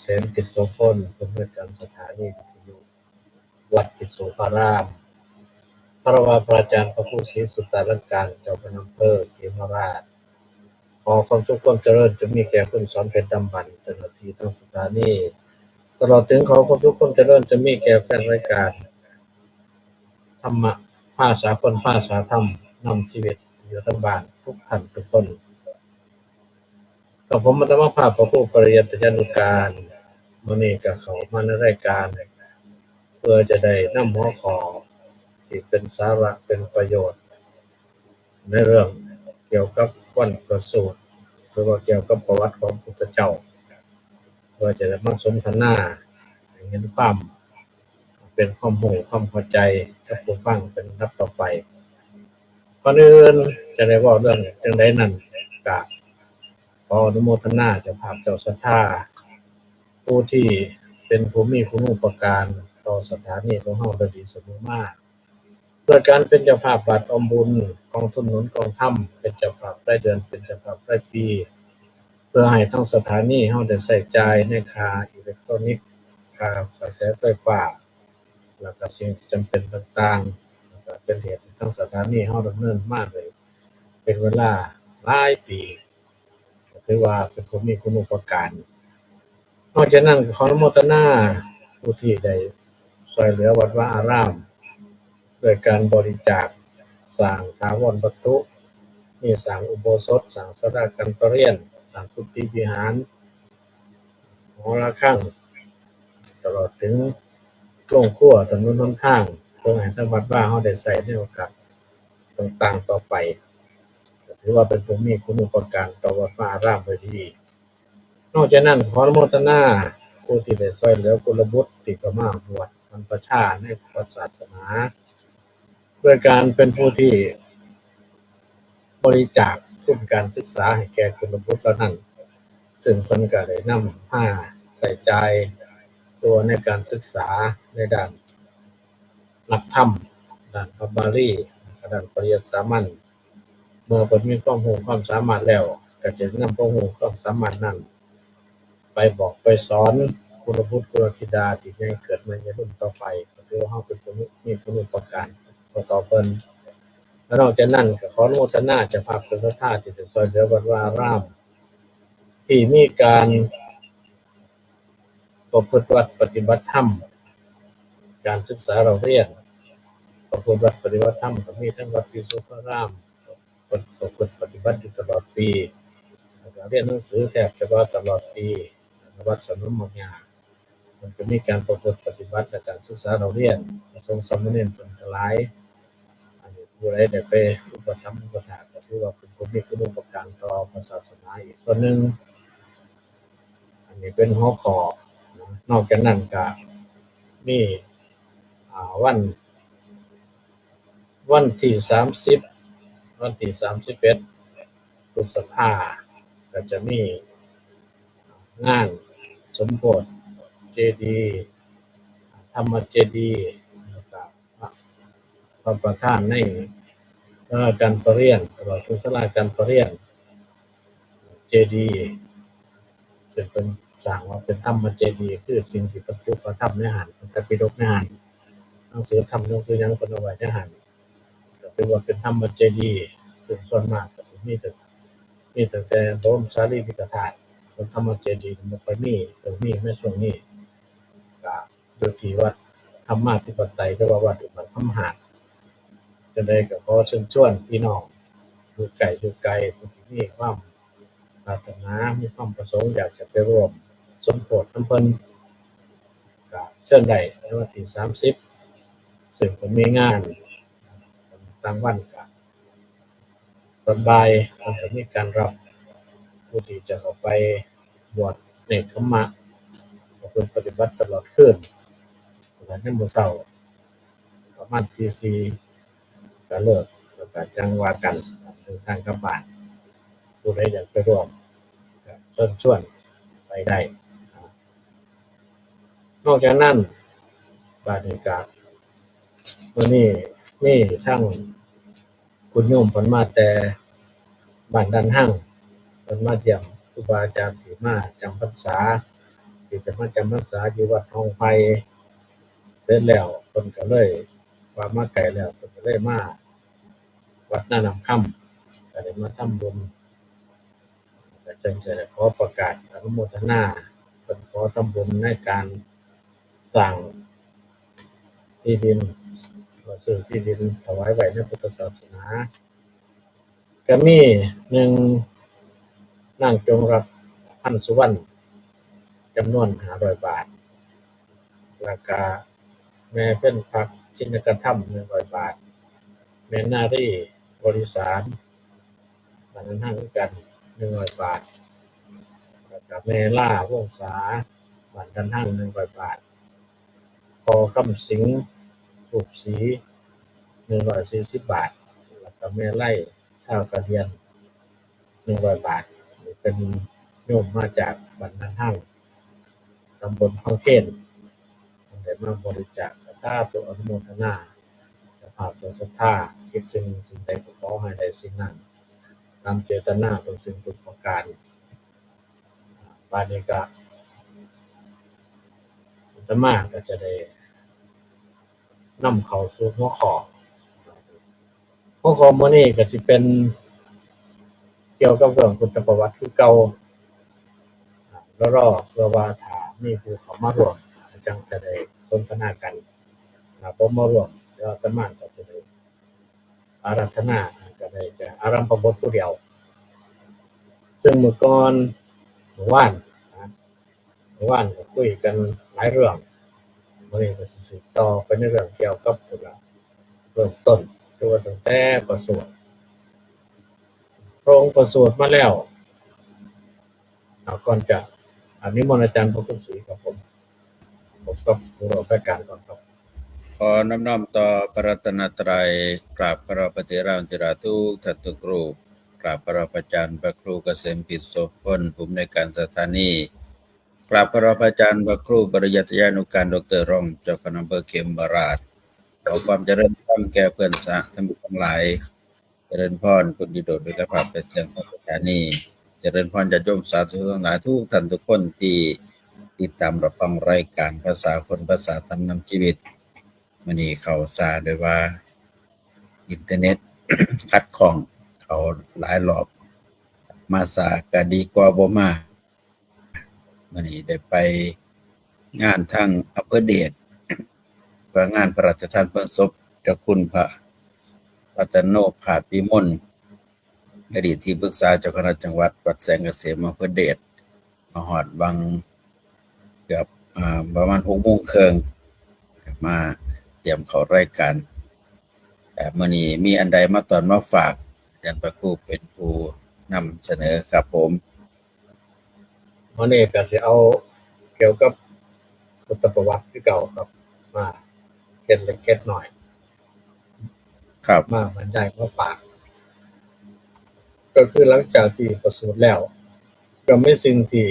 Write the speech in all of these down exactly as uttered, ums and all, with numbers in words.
เสน กิจโสพล ผู้อำนวยการสถานีวิทยุวัดปิโสภาราม คารวะพระอาจารย์พระครูศรีสุตตาลังการ เจ้าคณะอำเภอเขมราช ขอความสุขความเจริญจงมีแก่คุณสอนเพชรดำบรรพ์ เจ้าหน้าที่ทางสถานี ตลอดถึงขอความสุขความเจริญจงมีแก่แฟนรายการ ธรรมะ ภาษาคน ภาษาธรรม นำชีวิตอยู่ทั้งบ้านทุกท่านทุกคน กับผมอาตมาภาพพระครูปริยัติยานุการ มื้อนี้ก็เข้ามาในรายการ เพื่อจะได้นำหัวข้อที่เป็นสาระเป็นประโยชน์ ในเรื่องเกี่ยวกับวันประสูติ หรือว่าเกี่ยวกับประวัติของพระพุทธเจ้า เพื่อจะได้มาสนทนาให้เห็นความเป็นความรู้ความเข้าใจกับผู้ฟังเป็นลำดับต่อไป ก่อนอื่นจะได้เว้าเรื่องจั่งใดนั้น ก็ขออนุโมทนาเจ้าภาพเจ้าศรัทธา ผู้ที่เป็นผู้มีคุณูปการต่อสถานีของเฮาโดยดีเสมอมา ด้วยการเป็นเจ้าภาพบาตรออมบุญ กองทุนหนุนกองธรรม เป็นเจ้าภาพรายเดือน เป็นเจ้าภาพรายปี เพื่อให้ทางสถานีเฮาได้ใช้จ่ายในค่าอิเล็กทรอนิกส์ ค่ากระแสไฟฟ้า แล้วก็สิ่งที่จำเป็นต่างๆ แล้วก็เป็นเหตุให้ทางสถานีเฮาดำเนินมาได้เป็นเวลาหลายปี ก็ถือว่าเป็นผู้มีคุณูปการ นอกจากนั้นก็ขออนุโมทนาผู้ที่ได้ช่วยเหลือวัดวาอาราม ด้วยการบริจาคสร้างถาวรวัตถุ มีสร้างอุโบสถ สร้างศาลาการประเรียน สร้างกุฏิวิหาร หอระฆัง ตลอดถึงโรงครัว ถนนหนทาง เพื่อให้ทางวัดวาเฮาได้ใช้ในโอกาสต่างๆต่อไป ก็ถือว่าเป็นผู้มีคุณูปการต่อวัดวาอารามโดยดี นอกจากนั้นขออนุโมทนาผู้ที่ได้ช่วยเหลือกุลบุตรที่เข้ามาบวชบรรพชาในพระศาสนา ด้วยการเป็นผู้ที่บริจาคทุนการศึกษาให้แก่กุลบุตรเหล่านั้น ซึ่งเพิ่นก็ได้นำมาใช้จ่ายตัวในการศึกษาในด้านหลักธรรม ด้านพระบาลี ด้านปริยัติสามัญ เมื่อเพิ่นมีความรู้ความสามารถแล้ว ก็จะนำความรู้ความสามารถนั้น ไปบอกไปสอนกุลบุตรกุลธิดาที่ใหญ่เกิดมาในรุ่นต่อไป ก็ถือว่าเฮาเป็นผู้มีคุณูปการต่อเพิ่น และนอกจากนั้นก็ขออนุโมทนาเจ้าภาพเจ้าศรัทธาที่ได้ช่วยเหลือวัดวาอาราม ที่มีการประพฤติวัตรปฏิบัติธรรม การศึกษาเล่าเรียน ประพฤติวัตรปฏิบัติธรรมก็มีทั้งวัดปิโสภาราม ประพฤติปฏิบัติอยู่ตลอดปี แล้วก็เรียนหนังสือแทบจะว่าตลอดปี วัดสนมหมากหญ้า มันก็มีการประพฤติปฏิบัติและการศึกษาเล่าเรียน พระสงฆ์สามเณรเพิ่นก็หลาย อันนี้ผู้ใดได้ไปอุปถัมภ์อุปถากก็ถือว่าเป็นผู้มีคุณูปการต่อพระศาสนาอีกส่วนหนึ่ง อันนี้เป็นหัวข้อนะ นอกจากนั้นก็มี อ่า วัน วันที่สามสิบ วันที่สามสิบเอ็ด พฤษภา ก็จะมีงานสมโภชเจดีย์ ธรรมเจดีย์ แล้วก็พระประธานในศาลาการประเรียน ตลอดถึงศาลาการประเรียน เจดีย์ ซึ่งเป็นสร้างว่าเป็นธรรมเจดีย์ คือสิ่งที่บรรจุพระธรรมในหั้น พระไตรปิฎกในหั้น หนังสือธรรม หนังสือหยังเพิ่นเอาไว้ในหั้น ก็ถือว่าเป็นธรรมเจดีย์ ซึ่งส่วนมากก็สิมีแต่ มีตั้งแต่บรมสารีริกธาตุ ส่วนธรรมเจดีย์บ่ค่อยมี เออ มีในช่วงนี้ ก็อยู่ที่วัดธรรมาธิปไตย หรือว่าวัดบ้านคำหาด จั่งใดก็ขอเชิญชวนพี่น้องอยู่ใกล้อยู่ไกล ผู้ที่มีความปรารถนา มีความประสงค์อยากจะไปร่วมสมโภชนำเพิ่น ก็เชิญได้ในวันที่สามสิบ ซึ่งเพิ่นมีงานกลางวันก็ ตอนบ่ายเพิ่นก็มีการรับผู้ที่จะเข้าไปบวชเนกขัมมะ ก็เพิ่นปฏิบัติตลอดคืน แล้วยามมื้อเช้าประมาณตีสี่ก็เลิก แล้วก็จั่งว่ากันเดินทางกลับบ้าน ผู้ใดอยากไปร่วมก็เชิญชวนไปได้ นอกจากนั้น บาดนี้ก็มื้อนี้มีทั้งคุณโยมเพิ่นมาแต่บ้านด่านหัง เพิ่นมาเยี่ยมครูบาอาจารย์ที่มาจำพรรษา ที่จะมาจำพรรษาอยู่วัดหนองไผ่ เสร็จแล้วเพิ่นก็เลยว่ามาไกลแล้ว เพิ่นก็เลยมาวัดนาน้ำคำ ก็ได้มาทำบุญ ก็จั่งจะได้ขอประกาศอนุโมทนา เพิ่นขอทำบุญในการสร้างที่ดิน ก็ซื้อที่ดินถวายไว้ในพุทธศาสนา ก็มี หนึ่ง นางจงรัก พันธุ์สุวรรณ จำนวน ห้าร้อย บาท แล้วก็แม่เพ็ญพัก จินกธรรม หนึ่งร้อย บาท แม่นารี บริสาร บ้านดานหังคือกัน หนึ่งร้อย บาท แล้วก็แม่ล่า วงศา บ้านดานหัง หนึ่งร้อย บาท พ่อคำสิง รูปศรี หนึ่งร้อยสี่สิบ บาท แล้วก็แม่ไล่ ชาวกะเหรี่ยง หนึ่งร้อย บาท เป็นโยมมาจากบ้านดานหัง ตำบลพังเคน ได้มาบริจาค สาธุอนุโมทนา เจ้าภาพเจ้าศรัทธา คิดสิ่งสิ่งใดก็ขอให้ได้สิ่งนั้น ตามเจตนาทุกสิ่งทุกประการ บาดนี้ก็ อาตมาก็จะได้นำเข้าสู่หัวข้อ หัวข้อมื้อนี้ก็สิเป็นเกี่ยวกับเรื่องพุทธประวัติคือเก่า แล้วรอเพื่อว่าถ้ามีผู้เข้ามาร่วม จั่งจะได้สนทนากัน ถ้าบ่มาร่วม เดี๋ยวอาตมาก็จะได้อาราธนา ก็ได้จะอารัมภบทผู้เดียว ซึ่งมื้อก่อน มื้อวานนะ มื้อวานก็คุยกันหลายเรื่อง มื้อนี้ก็สิสืบต่อไปในเรื่องเกี่ยวกับพุทธะ เริ่มต้น คือว่าตั้งแต่ประสูติ พระองค์ประสูติมาแล้ว เอาก่อนจะ อันนี้มนต์อาจารย์พระคุณศรีครับผม ผมก็ผู้ร่วมรายการก่อนครับ ขอน้อมน้อมต่อพระรัตนตรัย กราบคารวะพระเถรานุเถราทุกท่านทุกรูป กราบคารวะพระอาจารย์พระครูเกษมพิษโสพล ผู้อำนวยการสถานี กราบคารวะพระอาจารย์พระครูปริยัติยานุการ ดอกเตอร์ รองเจ้าคณะอำเภอเขมราช ขอความเจริญธรรมแก่เพื่อนสาธรรมิกทั้งหลาย เจริญพรคุณดิโดด ด้วยกระพับเป็นเสียงของสถานี เจริญพรญาติโยมสาธุทั้งหลายทุกท่านทุกคนที่ติดตามรับฟังรายการภาษาคนภาษาธรรมนำชีวิต มื้อนี้เข้าสาโดยว่า อินเทอร์เน็ต ขัดข้อง เข้าหลายรอบ มาสาก็ดีกว่าบ่มา มื้อนี้ได้ไปงานทางอำเภอเดช เพื่องานพระราชทานเพลิงศพเจ้าคุณพระรัตโนภาสวิมล อดีตที่ปรึกษาเจ้าคณะจังหวัดวัดแสงเกษมอำเภอเดช มาฮอดวังเกือบ อ่า ประมาณหกโมงครึ่ง ก็มาเตรียมเข้ารายการ แต่มื้อนี้มีอันใดมาตอนมาฝาก อาจารย์พระครูเป็นผู้นำเสนอครับผม มื้อนี้ก็สิเอาเกี่ยวกับพุทธประวัติคือเก่าครับ มาเกร็ดเล็กเกร็ดน้อย ครับ มาบรรยายมาฝาก ก็คือหลังจากที่ประสูติแล้ว ก็มีสิ่งที่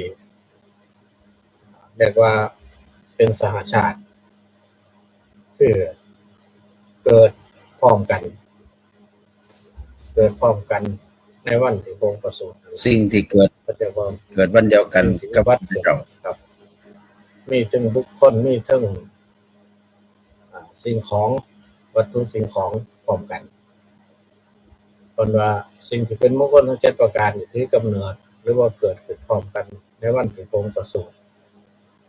เรียกว่าเป็นสหาชาติ คือเกิดพร้อมกัน เกิดพร้อมกันในวันที่พระองค์ประสูติ สิ่งที่เกิด ก็จะว่า เกิดวันเดียวกัน สิ่งที่ กับ วัด พระเจ้า ครับ มีทั้งบุคคล มีทั้ง อ่า สิ่งของ วัตถุสิ่งของพร้อมกัน เพิ่นว่าสิ่งที่เป็นมงคลทั้งเจ็ดประการนี่ถือกำเนิด หรือว่าเกิดขึ้นพร้อมกันในวันที่พระองค์ประสูติ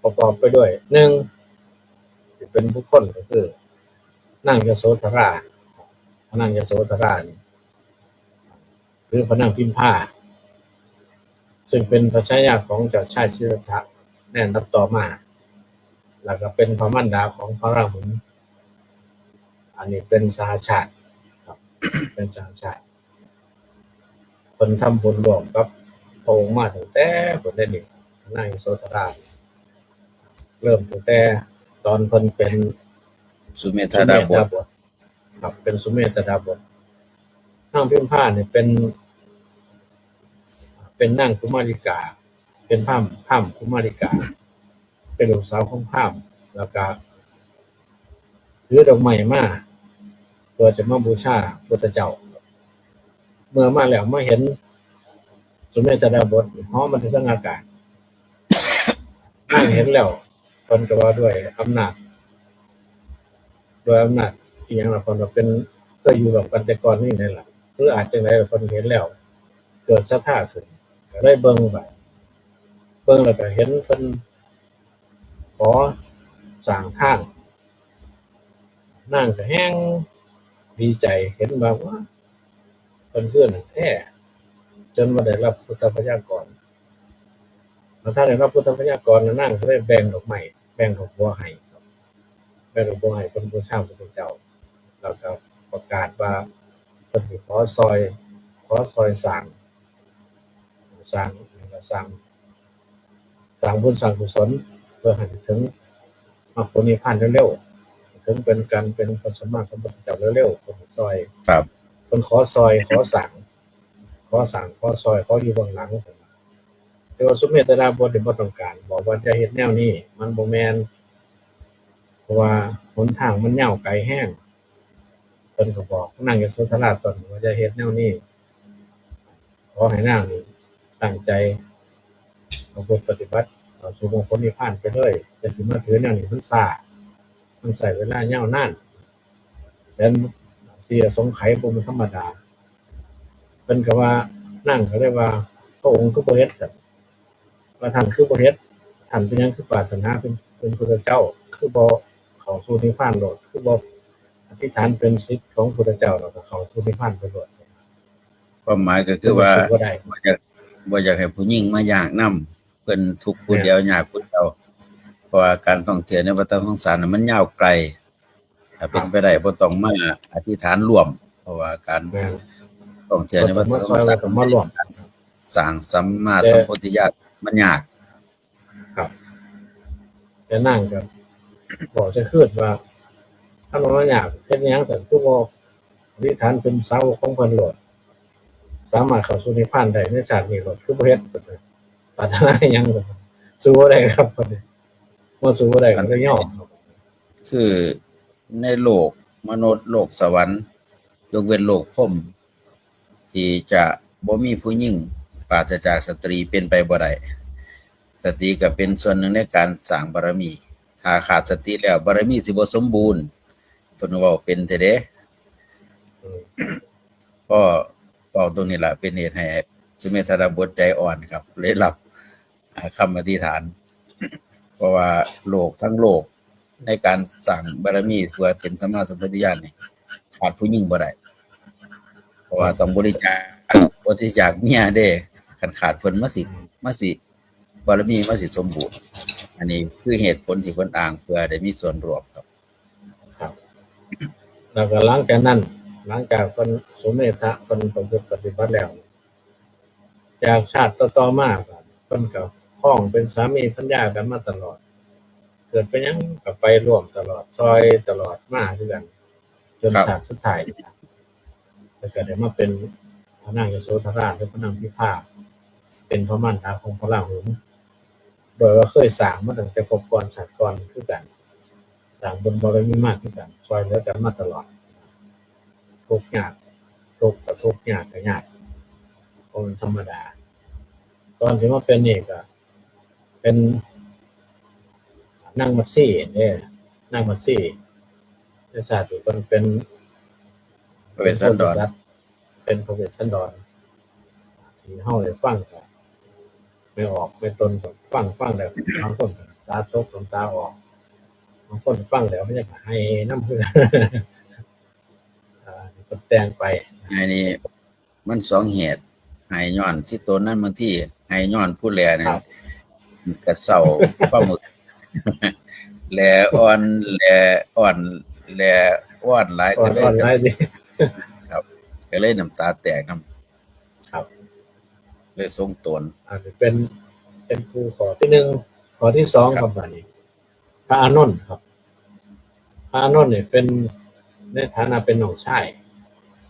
ประกอบไปด้วย หนึ่ง ที่เป็นบุคคลก็คือ นางยโสธรา พระนางยโสธรานี่ หรือพระนางพิมพา ซึ่งเป็นพระชายาของเจ้าชายสิทธัตถะในอันดับต่อมา แล้วก็เป็นพระมารดาของพระราหุล อันนี้เป็นสหาชาติครับ เป็นสหาชาติ เพิ่นทำบุญร่วมกับพระองค์มาตั้งแต่พุ้นเด้นี่ นางยโสธรา เริ่มตั้งแต่ตอนเพิ่นเป็น สุเมธาดาบส สุเมธาดาบส ครับ เป็นสุเมธาดาบส นางพิมพาเนี่ยเป็น เป็นนางกุมาริกา เป็นพราหมณ์ พราหมณ์กุมาริกา เป็นลูกสาวของพราหมณ์ แล้วก็ถือดอกไม้มา เพื่อจะมาบูชาพุทธเจ้า เมื่อมาแล้วมาเห็นสุเมธาดาบสเหาะมาแต่ทางอากาศ นางเห็นแล้ว เพิ่นก็ว่าด้วยอำนาจ ด้วยอำนาจอีหยังล่ะ เพิ่นว่าเป็น เคยอยู่ร่วมกันแต่ก่อนนี่นั่นล่ะ คืออาจจังได๋ล่ะ เพิ่นเห็นแล้ว เกิดศรัทธาขึ้น ก็เลยเบิ่งบาด เบิ่งแล้วก็เห็นเพิ่นขอสร้างทาง นางก็แฮ่งดีใจ เห็นว่า ว้า เพิ่นคือหนังแท้ จนว่าได้รับพุทธพยากร แล้วถ้าได้รับพุทธพยากรแล้ว นางก็เลยแบ่งดอกไม้ แบ่งดอกบัวให้ครับ แบ่งดอกบัวให้เพิ่นบูชาพระพุทธเจ้า แล้วก็ประกาศว่าเพิ่นสิขอซอย ขอซอยสร้าง สร้าง สร้าง สร้างบุญสร้างกุศล เพื่อให้ถึงมรรคผลนิพพานเร็วๆ ถึงเป็นการเป็นพระสัมมาสัมพุทธเจ้าเร็วๆ เพิ่นซอย ครับ เพิ่นขอซอย ขอสร้าง ขอสร้าง ขอซอย ขออยู่เบื้องหลัง แต่ว่าสุเมธดาบทนี่บ่ต้องการ บอกว่าอย่าเฮ็ดแนวนี้ มันบ่แม่น เพราะว่าหนทางมันยาวไกลแฮง เพิ่นก็บอกนางยโสธราตอนว่าอย่าเฮ็ดแนวนี้ ขอให้นางนี่ตั้งใจประพฤติปฏิบัติ เข้าสู่มรรคผลนิพพานไปเลย แต่สิมาถือแนวนี้มันช้า มันใช้เวลายาวนาน แสนสี่อสงไขยบ่แม่นธรรมดา เพิ่นก็ว่า นางก็เลยว่า พระองค์คือบ่เฮ็ดซั่น ว่าท่านคือบ่เฮ็ด ท่านเป็นหยังคือปรารถนาเป็น เป็นพุทธเจ้า คือบ่เข้าสู่นิพพานโลด คือบ่อธิษฐานเป็นศิษย์ของพุทธเจ้า แล้วก็เข้าสู่นิพพานไปโลด ความหมายก็คือว่า เพิ่นก็สิบ่ได้ บ่อยาก บ่อยากให้ผู้หญิงมายากนำ เพิ่นทุกข์ผู้เดียวยากผู้เดียว เพราะว่าการท่องเที่ยวในวัฏสงสารน่ะมันยาวไกล ถ้าเป็นไปได้บ่ต้องมาอธิษฐานร่วม เพราะว่าการ แม่น ท่องเที่ยวในวัฏสงสาร บ่ต้องมาซอย บ่ต้องมาร่วม สร้างสัมมาสัมโพธิญาณมันยาก ครับ แต่นางก็บอกจะคืดว่า ถ้ามันยากเฮ็ดหยังซั่น คือบ่อธิษฐานเป็นสาวกของเพิ่นโลด สามารถเข้าสู่นิพพานได้ในชาตินี้โลด คือบ่เฮ็ด ปรารถนาหยัง สู้บ่ได้ครับ มาสู้บ่ได้ก็เลยยอม คือในโลกมนุษย์ โลกสวรรค์ ยกเว้นโลกพรหม ที่จะบ่มีผู้หญิงปราศจากสตรีเป็นไปบ่ได้ สตรีก็เป็นส่วนหนึ่งในการสร้างบารมี ถ้าขาดสติแล้วบารมีสิบ่สมบูรณ์ เพิ่นเว้าเป็นแท้เด้ อืม ก็เว้าตรงนี้ล่ะ เป็นเหตุให้สุเมธดาบทใจอ่อนครับ เลยรับ อ่า คำอธิษฐาน เพราะว่าโลกทั้งโลกในการสร้างบารมีเพื่อเป็นสัมมาสัมโพธิญาณนี่ ขาดผู้หญิงบ่ได้ เพราะว่าต้องบริจาค บริจาคเมียเด้ คันขาดเพิ่นมาสิ มาสิ บารมีมาสิสมบูรณ์ อันนี้คือเหตุผลที่เพิ่นอ้างเพื่อได้มีส่วนร่วมครับ ครับ แล้วก็หลังจากนั้น หลังจากเพิ่นสุเมธะเพิ่นประพฤติปฏิบัติแล้ว จากชาติต่อๆมาก็เพิ่นก็ครองเป็นสามีภรรยากันมาตลอด เกิดไปหยังก็ไปร่วมตลอด ซอยตลอดมาคือกัน จน ครับ ชาติสุดท้าย แล้วก็ได้มาเป็นพระนางยโสธราหรือพระนางพิมพา เป็นพระมารดาของพระราหุล โดยว่าเคยสร้างมาตั้งแต่ภพก่อนชาติก่อนคือกัน สร้างบุญบารมีมาคือกัน ซอยเหลือกันมาตลอด ทุกข์ยาก ทุกข์ก็ทุกข์ ยากก็ยาก เพราะมันธรรมดา ตอนที่มาเป็นนี่ก็เป็นนางมัตสีเด้ นางมัตสี ในชาติที่เพิ่นเป็น พระเวสสันดร เป็นโพธิสัตว์ เป็นพระเวสสันดร ที่เฮาได้ฟังก็ไม่ออกไม่ตนก็ฟัง ฟังแล้ว บางคนก็ตาตกน้ำตาออก บางคนฟังแล้วมันยังไห้นำคือกัน อ่า ก็แต่งไป ไห้นี่มันสองเหตุ ไห้ย้อนที่ตัวนั้น บางทีไห้ย้อนผู้แลเนี่ย ครับ กระเซาความรู้สึก แลอ่อน แลอ่อน แลอ่อนหลาย อ่อน ก็เลย อ่อนหลายดิ ครับ ก็เลยน้ำตาแตกนำ ครับ เลยทรงตน อันนี้เป็น เป็นคู่ข้อที่หนึ่ง ข้อที่สอง ครับ ครับ บัดนี้ พระอานนท์ครับ พระอานนท์เนี่ยเป็น ในฐานะเป็นน้องชาย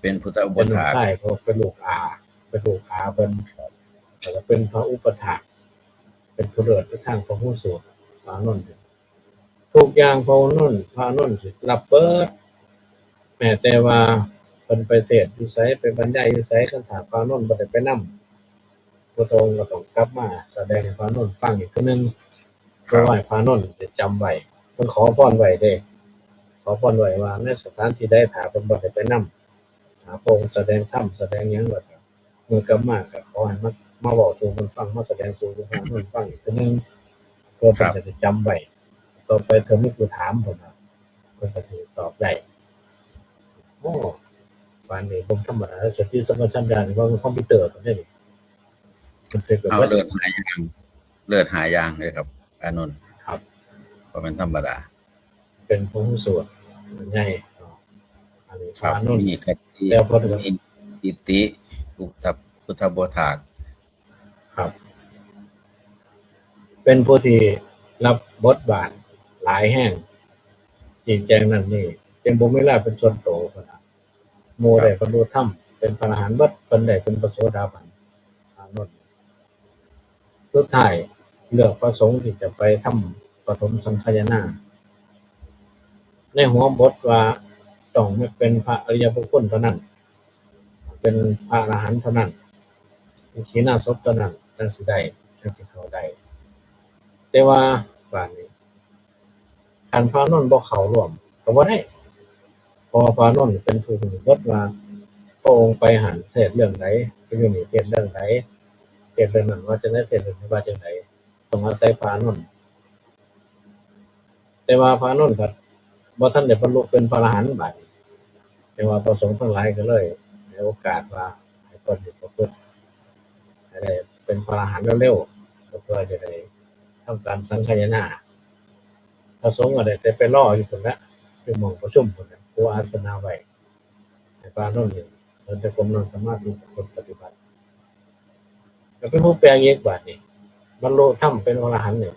เป็นพุทธอุป เป็นน้อง ถาก ชาย เพราะเป็นลูกอา เป็นลูกอาเพิ่น แล้วก็เป็นพระอุปถาก เป็นผู้เลิศในทางพระหูสูตร พระอานนท์ ทุกอย่างพระอานนท์ พระอานนท์สิรับเบิด แม้แต่ว่าเพิ่นไปเทศน์อยู่ไส ไปบรรยายอยู่ไส คันถ้าพระอานนท์บ่ได้ไปนำ พระองค์ก็ต้องกลับมาแสดงให้พระอานนท์ฟังอีกเทื่อนึง เพื่อว่าให้พระอานนท์จะจำไว้ เพิ่นขอพรไว้เด้ ขอพรไว้ว่าในสถานที่ใดถ้าเพิ่นบ่ได้ไปนำ ถ้าพระองค์แสดงธรรมแสดงหยังแล้วก็เมื่อกลับมาก็ขอให้มา มาเว้าสู่เพิ่นฟัง มาแสดงสู่พระอานนท์ฟังอีกเทื่อนึง เพื่อเพิ่นจะได้จำไว้ ต่อไปเทื่อมีผู้ถามเพิ่นน่ะ เพิ่นก็สิตอบได้ โอ้ ปานนี้บ่ธรรมดา สติสัมปชัญญะนี่ว่ามันคอมพิวเตอร์เพิ่นเด้นี่ มันเป็นแบบ เอา ว่า เลิศหาอย่าง เลิศหาอย่างเลยครับ อานนท์ ครับ บ่แม่นธรรมดา เป็นผู้รู้สูตรใหญ่ อันนี้ ครับ อานนท์ มีคติ แล้วพอถึง มีทิฏฐิ พุทธ พุทธโบถาก ครับ เป็นผู้ที่รับบทบาทหลายแห่ง ชี้แจงนั่นนี่ จึงบ่มีเวลาเป็นส่วนตัวขนาด หมู่ได้บรรลุธรรม เป็นพระอรหันต์เบิด เพิ่นได้เป็นพระโสดาบัน อานนท์ สุดท้ายเลือกพระสงฆ์ที่จะไปทำปฐมสังฆายนา ในหัวบทว่าต้องเป็นพระอริยบุคคลเท่านั้น เป็นพระอรหันต์เท่านั้น เป็นขีณาสพเท่านั้น จั่งสิได้ จั่งสิเข้าได้ แต่ว่าบาดนี้ คันพระอานนท์บ่เข้าร่วมก็บ่ได้ เพราะว่าพระอานนท์เป็นผู้รู้บทว่า พระองค์ไปหั้นเทศน์เรื่องใด ไปอยู่นี่เทศน์เรื่องใด เทศน์เรื่องนั้นว่าจั่งใด เทศน์เรื่องนี้ว่าจั่งใด ต้องอาศัยพระอานนท์ แต่ว่าพระอานนท์ก็บ่ทันได้บรรลุเป็นพระอรหันต์บาดนี้ แต่ว่าพระสงฆ์ทั้งหลายก็เลยให้โอกาสว่าให้เพิ่นได้ประพฤติ ให้ได้เป็นพระอรหันต์เร็วๆ ก็เพื่อจะได้ทำการสังฆายนา พระสงฆ์ก็ได้แต่ไปรออยู่พุ้นละ อยู่หม้องประชุมพุ้นละ ปูอาสนะไว้ ให้พระอานนท์นี่เพิ่นได้ก้มนั่งสมาธิ ประพฤติปฏิบัติ ก็เป็นผู้แปลกอีกบาดนี้ บรรลุธรรมเป็นอรหันต์นี่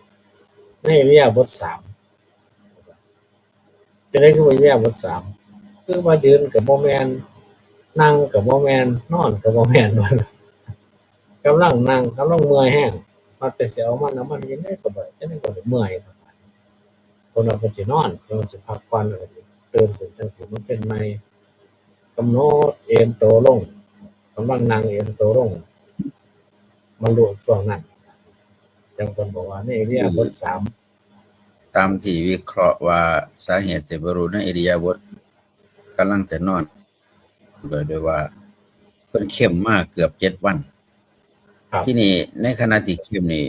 ในอิริยาบถสาม จั่งใดคือว่าอิริยาบถสาม คือว่ายืนก็บ่แม่น นั่งก็บ่แม่น นอนก็บ่แม่น กำลังนั่ง กำลังเมื่อยแฮง ว่าแต่สิเอามัน เอามันจั่งใดก็บ่ได้ จั่งใดก็ได้เมื่อย เพิ่นว่าเพิ่นสินอน เพิ่นสิพักผ่อน แล้วก็สิตื่นขึ้นจั่งซี้ มันเป็นใหม่ กำหนดเอนโตลง กำลังนั่งเอนโตลง บรรลุช่วงนั้น จั่งเพิ่นบอกว่าในอิริยาบถสาม ตามที่วิเคราะห์ว่าสาเหตุที่บรรลุในอิริยาบถกำลังจะนอน โดย โดยว่าเพิ่นเข้มมาเกือบเจ็ดวัน ครับ ที่นี่ในขณะที่เข้มนี่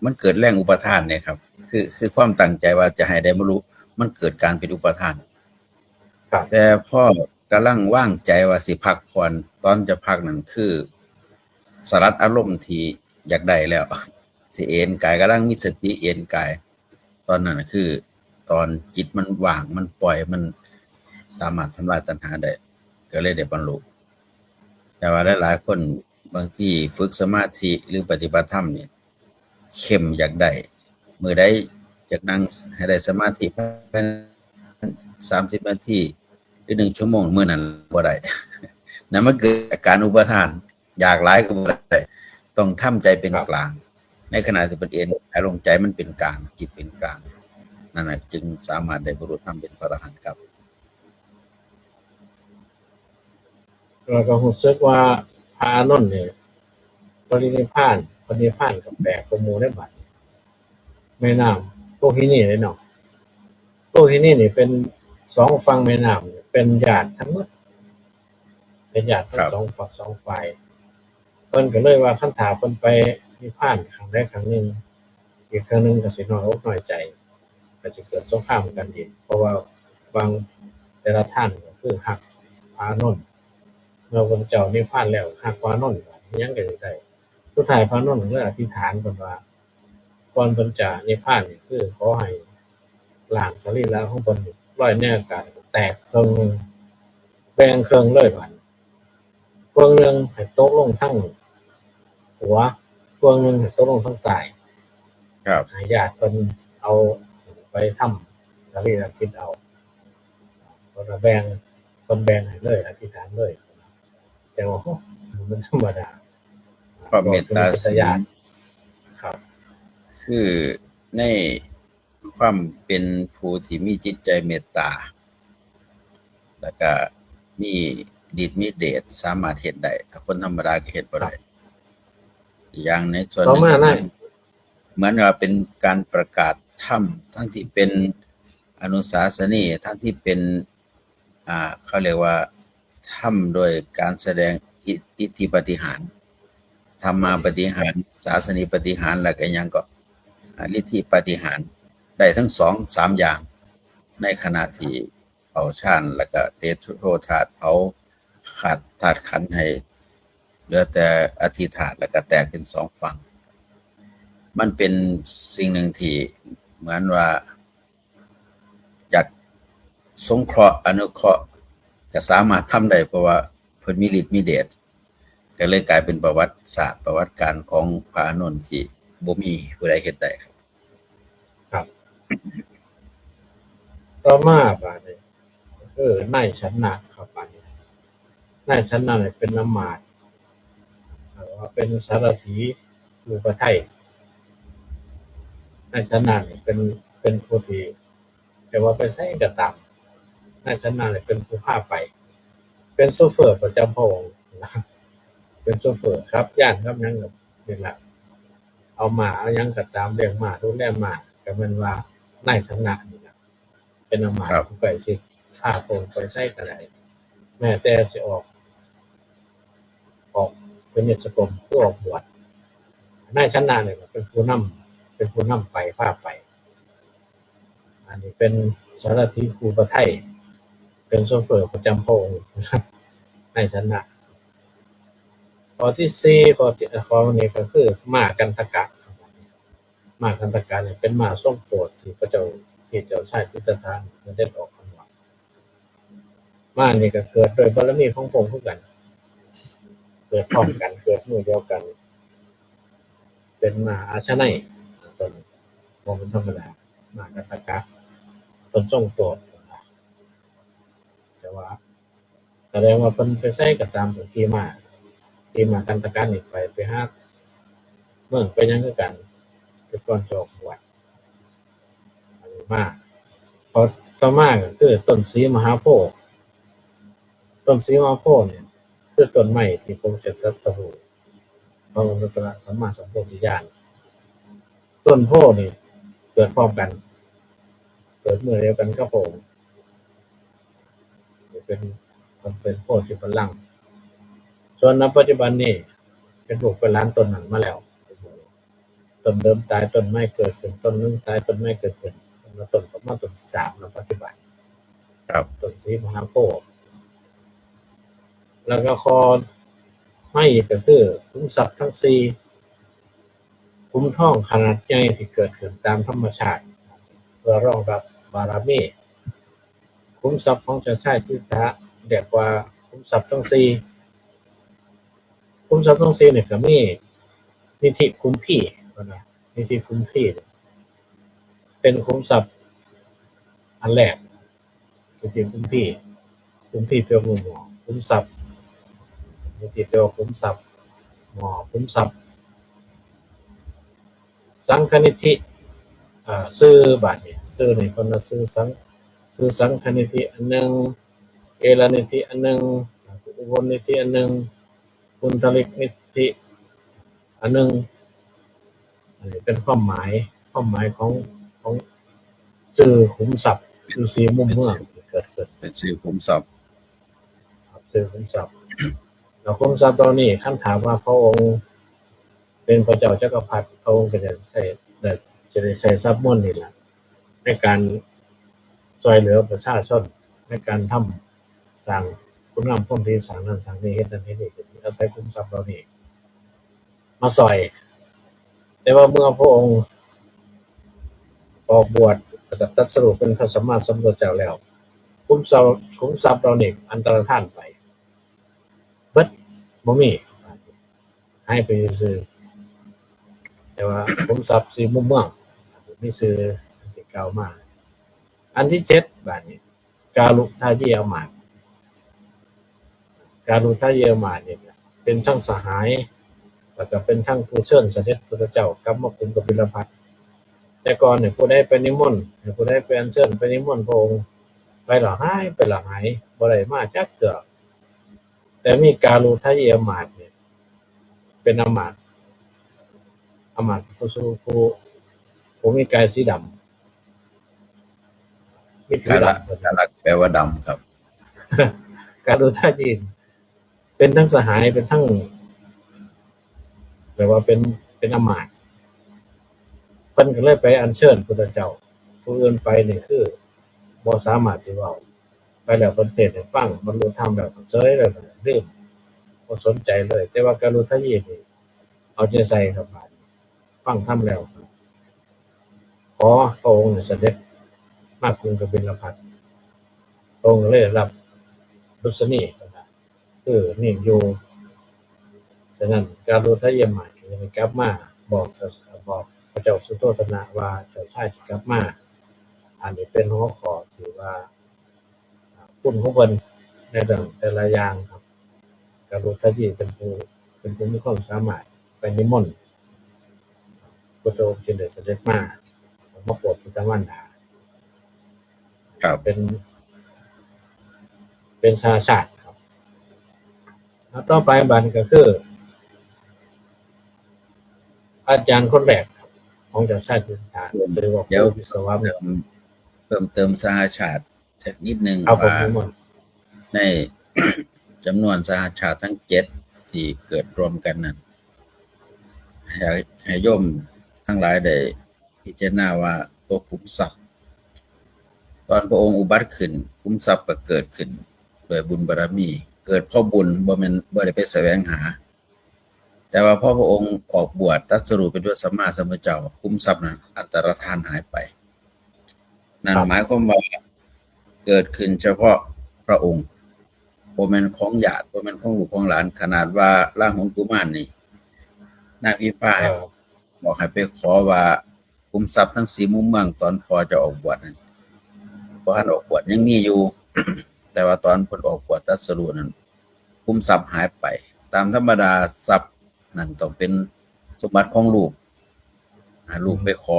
มันเกิดแรงอุปาทานเนี่ยครับ คือ คือความตั้งใจว่าจะให้ได้บรรลุ มันเกิดการเป็นอุปาทาน ครับ แต่พอกำลังวางใจว่าสิพักผ่อน ตอนจะพักนั่นคือ สลัดอารมณ์ที่อยากได้แล้ว สิเอนกาย กำลังมีสติเอนกาย ตอนนั้นน่ะคือ ตอนจิตมันว่าง มันปล่อย มันสามารถทำลายตัณหาได้ ก็เลยได้บรรลุ แต่ว่าหลายๆคนบางทีฝึกสมาธิหรือปฏิบัติธรรมเนี่ย เข้มอยากได้ มื้อใดอยากนั่งให้ได้สมาธิภายในสามสิบนาที หรือหนึ่งชั่วโมง มื้อนั้นบ่ได้ นั่นมันเกิดอาการอุปาทาน อยากหลายก็บ่ได้ ต้องทำใจเป็น ครับ กลาง ในขณะที่เพิ่นเอนกายลง ใจมันเป็นกลาง จิตเป็นกลาง นั่นน่ะจึงสามารถได้บรรลุธรรมเป็นพระอรหันต์ครับ แล้วก็รู้สึกว่าพระอานนท์เนี่ย ปรินิพพาน ปรินิพพานก็แปลกกว่าหมู่ในบัด แม่น้ำโตหินีเลยเนาะ โตหินีนี่เป็นสองฝั่งแม่น้ำเนี่ยเป็นญาติทั้งหมด เป็นญาติทั้ง ครับ สองฝั่งสองฝ่าย เพิ่นก็เลยว่าคันถ้าเพิ่นไปนิพพานข้างใดข้างหนึ่ง อีกข้างหนึ่งก็สิน้อยอกน้อยใจ ก็สิเกิดสงครามกันอีก เพราะว่าบางแต่ละท่านก็คือฮักพระอานนท์ เมื่อพระพุทธเจ้านิพพานแล้วฮักพระอานนท์ อิหยังก็สิได้ สุดท้ายพระอานนท์ก็เลยอธิษฐานเพิ่นว่า ก่อนเพิ่นจะนิพพานนี่คือขอให้ร่างสรีระของเพิ่นลอยในอากาศแตกครึ่งหนึ่ง แบ่งครึ่งเลยบัดนี้ ครึ่งหนึ่งให้ตกลงทางขวา ครึ่งหนึ่งให้ตกลงทางซ้าย ครับ ให้ญาติเพิ่นเอาไปทำสรีรกิจเอา เพิ่นก็แบ่ง เพิ่นแบ่งให้เลย อธิษฐานเลย แต่ว่า โอ้ มันธรรมดา ความเมตตาสูง ครับ คือในความเป็นผู้ที่มีจิตใจเมตตา แล้วก็มีฤทธิ์มีเดช สามารถเฮ็ดได้ ถ้าคนธรรมดาก็เฮ็ดบ่ได้ ครับ อย่างในส่วน ต่อมา หนึ่ง ใน เหมือนว่าเป็นการประกาศธรรม ทั้งที่เป็นอนุสาสนีย์ ทั้งที่เป็น อ่า เขาเรียกว่าธรรมโดยการแสดงอิ- อิทธิปาฏิหาริย์ ธรรมาปาฏิหาริย์ สาสนีปาฏิหาริย์ แล้วก็ยังก็ อ่า ฤทธิปาฏิหาริย์ ได้ทั้งสองสามอย่าง ในขณะที่เข้าฌาน แล้วก็เตโชธาตุเผาขัดธาตุขันธ์ให้เหลือแต่อธิธาตุ แล้วก็แตกเป็นสองฝั่ง มันเป็นสิ่งหนึ่งที่เหมือนว่า อยากสงเคราะห์อนุเคราะห์ ก็สามารถทำได้ เพราะว่าเพิ่นมีฤทธิ์มีเดช ก็เลยกลายเป็นประวัติศาสตร์ ประวัติการของพระอานนท์ที่บ่มีผู้ใดเฮ็ดได้ครับ ครับ ต่อมาบาดนี้ เออนายชนะครับ บาดนี้นายชนะเนี่ยเป็นอำมาตย์ เอ่อเป็นสารถีอุปไทย นายชนะเนี่ยเป็นเป็นผู้ที่แต่ว่าไปใส่กระตามนายชนะเนี่ยเป็นผู้พาไป เป็นโชเฟอร์ประจำพระองค์นะ เป็นโชเฟอร์ครับย่านครับหยังกับนี่แหละ เอามาเอาหยังกระตามเลี้ยงมาดูแลมาก็แม่นว่านายชนะนี่แหละ เป็นอำมาตย์ ครับ ผู้ใกล้ชิดพาพระองค์ไปใส่ก็ได้ แม้แต่สิออก ออกเป็นเนตรสกรมหรือออกบวชนายชนะเนี่ยเป็นผู้นำเป็นผู้นำไปพาไป อันนี้เป็นสารถีอุปไทย เป็นโชเฟอร์ประจำพระองค์นายชนะ ข้อที่สี่ ข้อที่ข้อนี้ก็คือม้ากันทกะ ม้ากันทกะเนี่ยเป็นม้าทรงโปรดที่พระเจ้าที่เจ้าชายสิทธัตถะเสด็จออกข้างนอก ม้านี่ก็เกิดโดยบารมีของพระองค์คือกัน เกิดพร้อมกัน เกิดมื้อเดียวกัน เป็นม้าอาชนัยต้นบ่เป็นธรรมดา ม้ากันทกะต้นทรงโปรด แต่ว่าแสดงว่าเพิ่นไปใส่ก็ตามขี่ม้า ขี่ม้ากันทกะนี่ไปไปหาเมืองไปหยังคือกัน แต่ก่อนจะออกบวช อันนี้มา พอต่อมาก็คือต้นศรีมหาโพธิ์ ต้นศรีมหาโพธิ์เนี่ยคือต้นไม้ที่พระองค์จะตรัสรู้พระองค์ตรัสสัมมาสัมโพธิญาณ ต้นโพธิ์นี่เกิดพร้อมกัน เกิดมื้อเดียวกันกับพระองค์เป็นเป็นโพธิบัลลังก์ ส่วนณปัจจุบันนี่เป็นลูกเป็นหลานต้นนั้นมาแล้ว ต้นเดิมตายต้นไม้เกิดขึ้น ต้นหนึ่งตายต้นไม้เกิดขึ้น แล้วต้นก็มาต้นที่สามณปัจจุบัน ครับ ต้นศรีมหาโพธิ์ แล้วก็ข้อมาอีกก็คือขุมทรัพย์ทั้งสี่ ขุมทองขนาดใหญ่ที่เกิดขึ้นตามธรรมชาติ เพื่อรองรับบารมี ขุมทรัพย์ของเจ้าชายสิทธัตถะเรียกว่าขุมทรัพย์ทั้งสี่ ขุมทรัพย์ทั้งสี่เนี่ยก็มีนิธิคุมภีนะ นิธิคุมภีเนี่ยเป็นขุมทรัพย์อันแรก นิธิคุมภี คุมภีแปลว่าหม้อ ขุมทรัพย์ นิธิแปลว่าขุมทรัพย์ หม้อ ขุมทรัพย์ สังฆนิธิ อ่า ชื่อบาดนี้ ชื่อนี่เพิ่นว่าชื่อสัง ชื่อสังฆนิธิอันหนึ่ง เอลนิธิอันหนึ่ง อุบลนิธิอันหนึ่ง ปุณณธริกนิธิอันหนึ่ง อันนี้เป็นความหมาย ความหมายของของชื่อขุมทรัพย์อยู่สี่มุมเมืองที่เกิดขึ้น เป็นชื่อขุมทรัพย์ ครับ ชื่อขุมทรัพย์ แล้วขุมทรัพย์เหล่านี้คันถามว่าพระองค์เป็นพระเจ้าจักรพรรดิ พระองค์ก็จะใช้ได้ จะได้ใช้ทรัพย์มวลนี่แหละ ในการช่วยเหลือประชาชน ในการทำสร้างคุณงามความดี สร้างนั่นสร้างนี่ เฮ็ดนั่นเฮ็ดนี่ ก็สิอาศัยขุมทรัพย์เหล่านี้มาช่วย แต่ว่าเมื่อพระองค์ออกบวชตรัสรู้เป็นพระสัมมาสัมพุทธเจ้าแล้ว ขุมทรัพย์ ขุมทรัพย์เหล่านี้อันตรธานไปเบิด บ่มี หายไปซื่อๆ แต่ว่าขุมทรัพย์สี่มุมเมืองมีชื่อที่กล่าวมา อันที่เจ็ดบาดนี้ การุทายีอำมาตย์ การุทายีอำมาตย์เนี่ยเป็นทั้งสหาย แล้วก็เป็นทั้งผู้เชิญเสด็จพุทธเจ้ากลับมาคุมกบิลพัสดุ์ แต่ก่อนเนี่ยผู้ใดไปนิมนต์ ผู้ใดไปอัญเชิญไปนิมนต์พระองค์ ไปละหาย ไปละหาย บ่ได้มาจักเทื่อ แต่มีการุทายีอำมาตย์เนี่ย เป็นอำมาตย์ อ มาดผู้สู้ผู้ผู้มีกายสีดำ มีผิว กาละ ดำ กาละแปลว่าดำครับ กาลุทายีนเป็นทั้งสหายเป็นทั้งแบบว่าเป็นเป็นอำมาตย์เพิ่นก็เลยไปอัญเชิญพุทธเจ้า ผู้อื่นไปนี่คือบ่สามารถสิเว้า ไปแล้วเพิ่นเทศน์ให้ฟังบรรลุธรรมแล้วก็เฉยเลยลืมบ่สนใจเลย แต่ว่ากาลุทายีนนี่เอาใจใส่ครับ ฟังธรรมแล้ว ขอพระองค์เสด็จมากรุงกบิลพัสดุ์ พระองค์เลยรับดุษณีคือนิ่งอยู่ ฉะนั้นกาลุทายีนใหม่ยังกลับมาบอกเจ้าบอกพระเจ้าสุโธทนะว่าเจ้าชายสิกลับมา อันนี้เป็นหัวข้อที่ว่าคุณของเพิ่นในเรื่องแต่ละอย่างครับ กาลุทายีนเป็นผู้เป็นผู้มีความสามารถไปนิมนต์พุทธองค์จึงได้เสด็จมามาโปรดพุทธมารดา ครับ เป็น เป็นสหชาติครับ แล้วต่อไปบัดนี้ก็คือ อาจารย์คนแรกครับของเจ้าชายสิทธัตถะ ชื่อว่าครูวิศวะ เพิ่มเพิ่มเติมสหชาติสักนิดหนึ่ง เอาผม ว่า นิมนต์ ใน จำนวนสหชาติทั้งเจ็ดที่เกิดรวมกันนั้นให้ให้โยมทั้งหลายได้พิจารณาว่าตัวขุมทรัพย์ ตอนพระองค์อุบัติขึ้น ขุมทรัพย์ก็เกิดขึ้น โดยบุญบารมี เกิดเพราะบุญบ่แม่นบ่ได้ไปแสวงหา แต่ว่าพอพระองค์ออกบวชตรัสรู้เป็นพระสัมมาสัมพุทธเจ้า ขุมทรัพย์นั้นอันตรธานหายไป นั่น ครับ หมายความว่าเกิดขึ้นเฉพาะพระองค์ บ่แม่นของญาติ บ่แม่นของลูกของหลาน ขนาดว่าราหุลกุมารนี่ นางพิมพา เออ บอกให้ไปขอว่าขุมทรัพย์ทั้งสี่มุมเมืองตอนพ่อจะออกบวชนั้น บ่ทันออกบวชยังมีอยู่ แต่ว่าตอนเพิ่นออกบวชตรัสรู้นั้น ขุมทรัพย์หายไป ตามธรรมดาทรัพย์นั้นต้องเป็นสมบัติของลูก อ่า ลูกไปขอ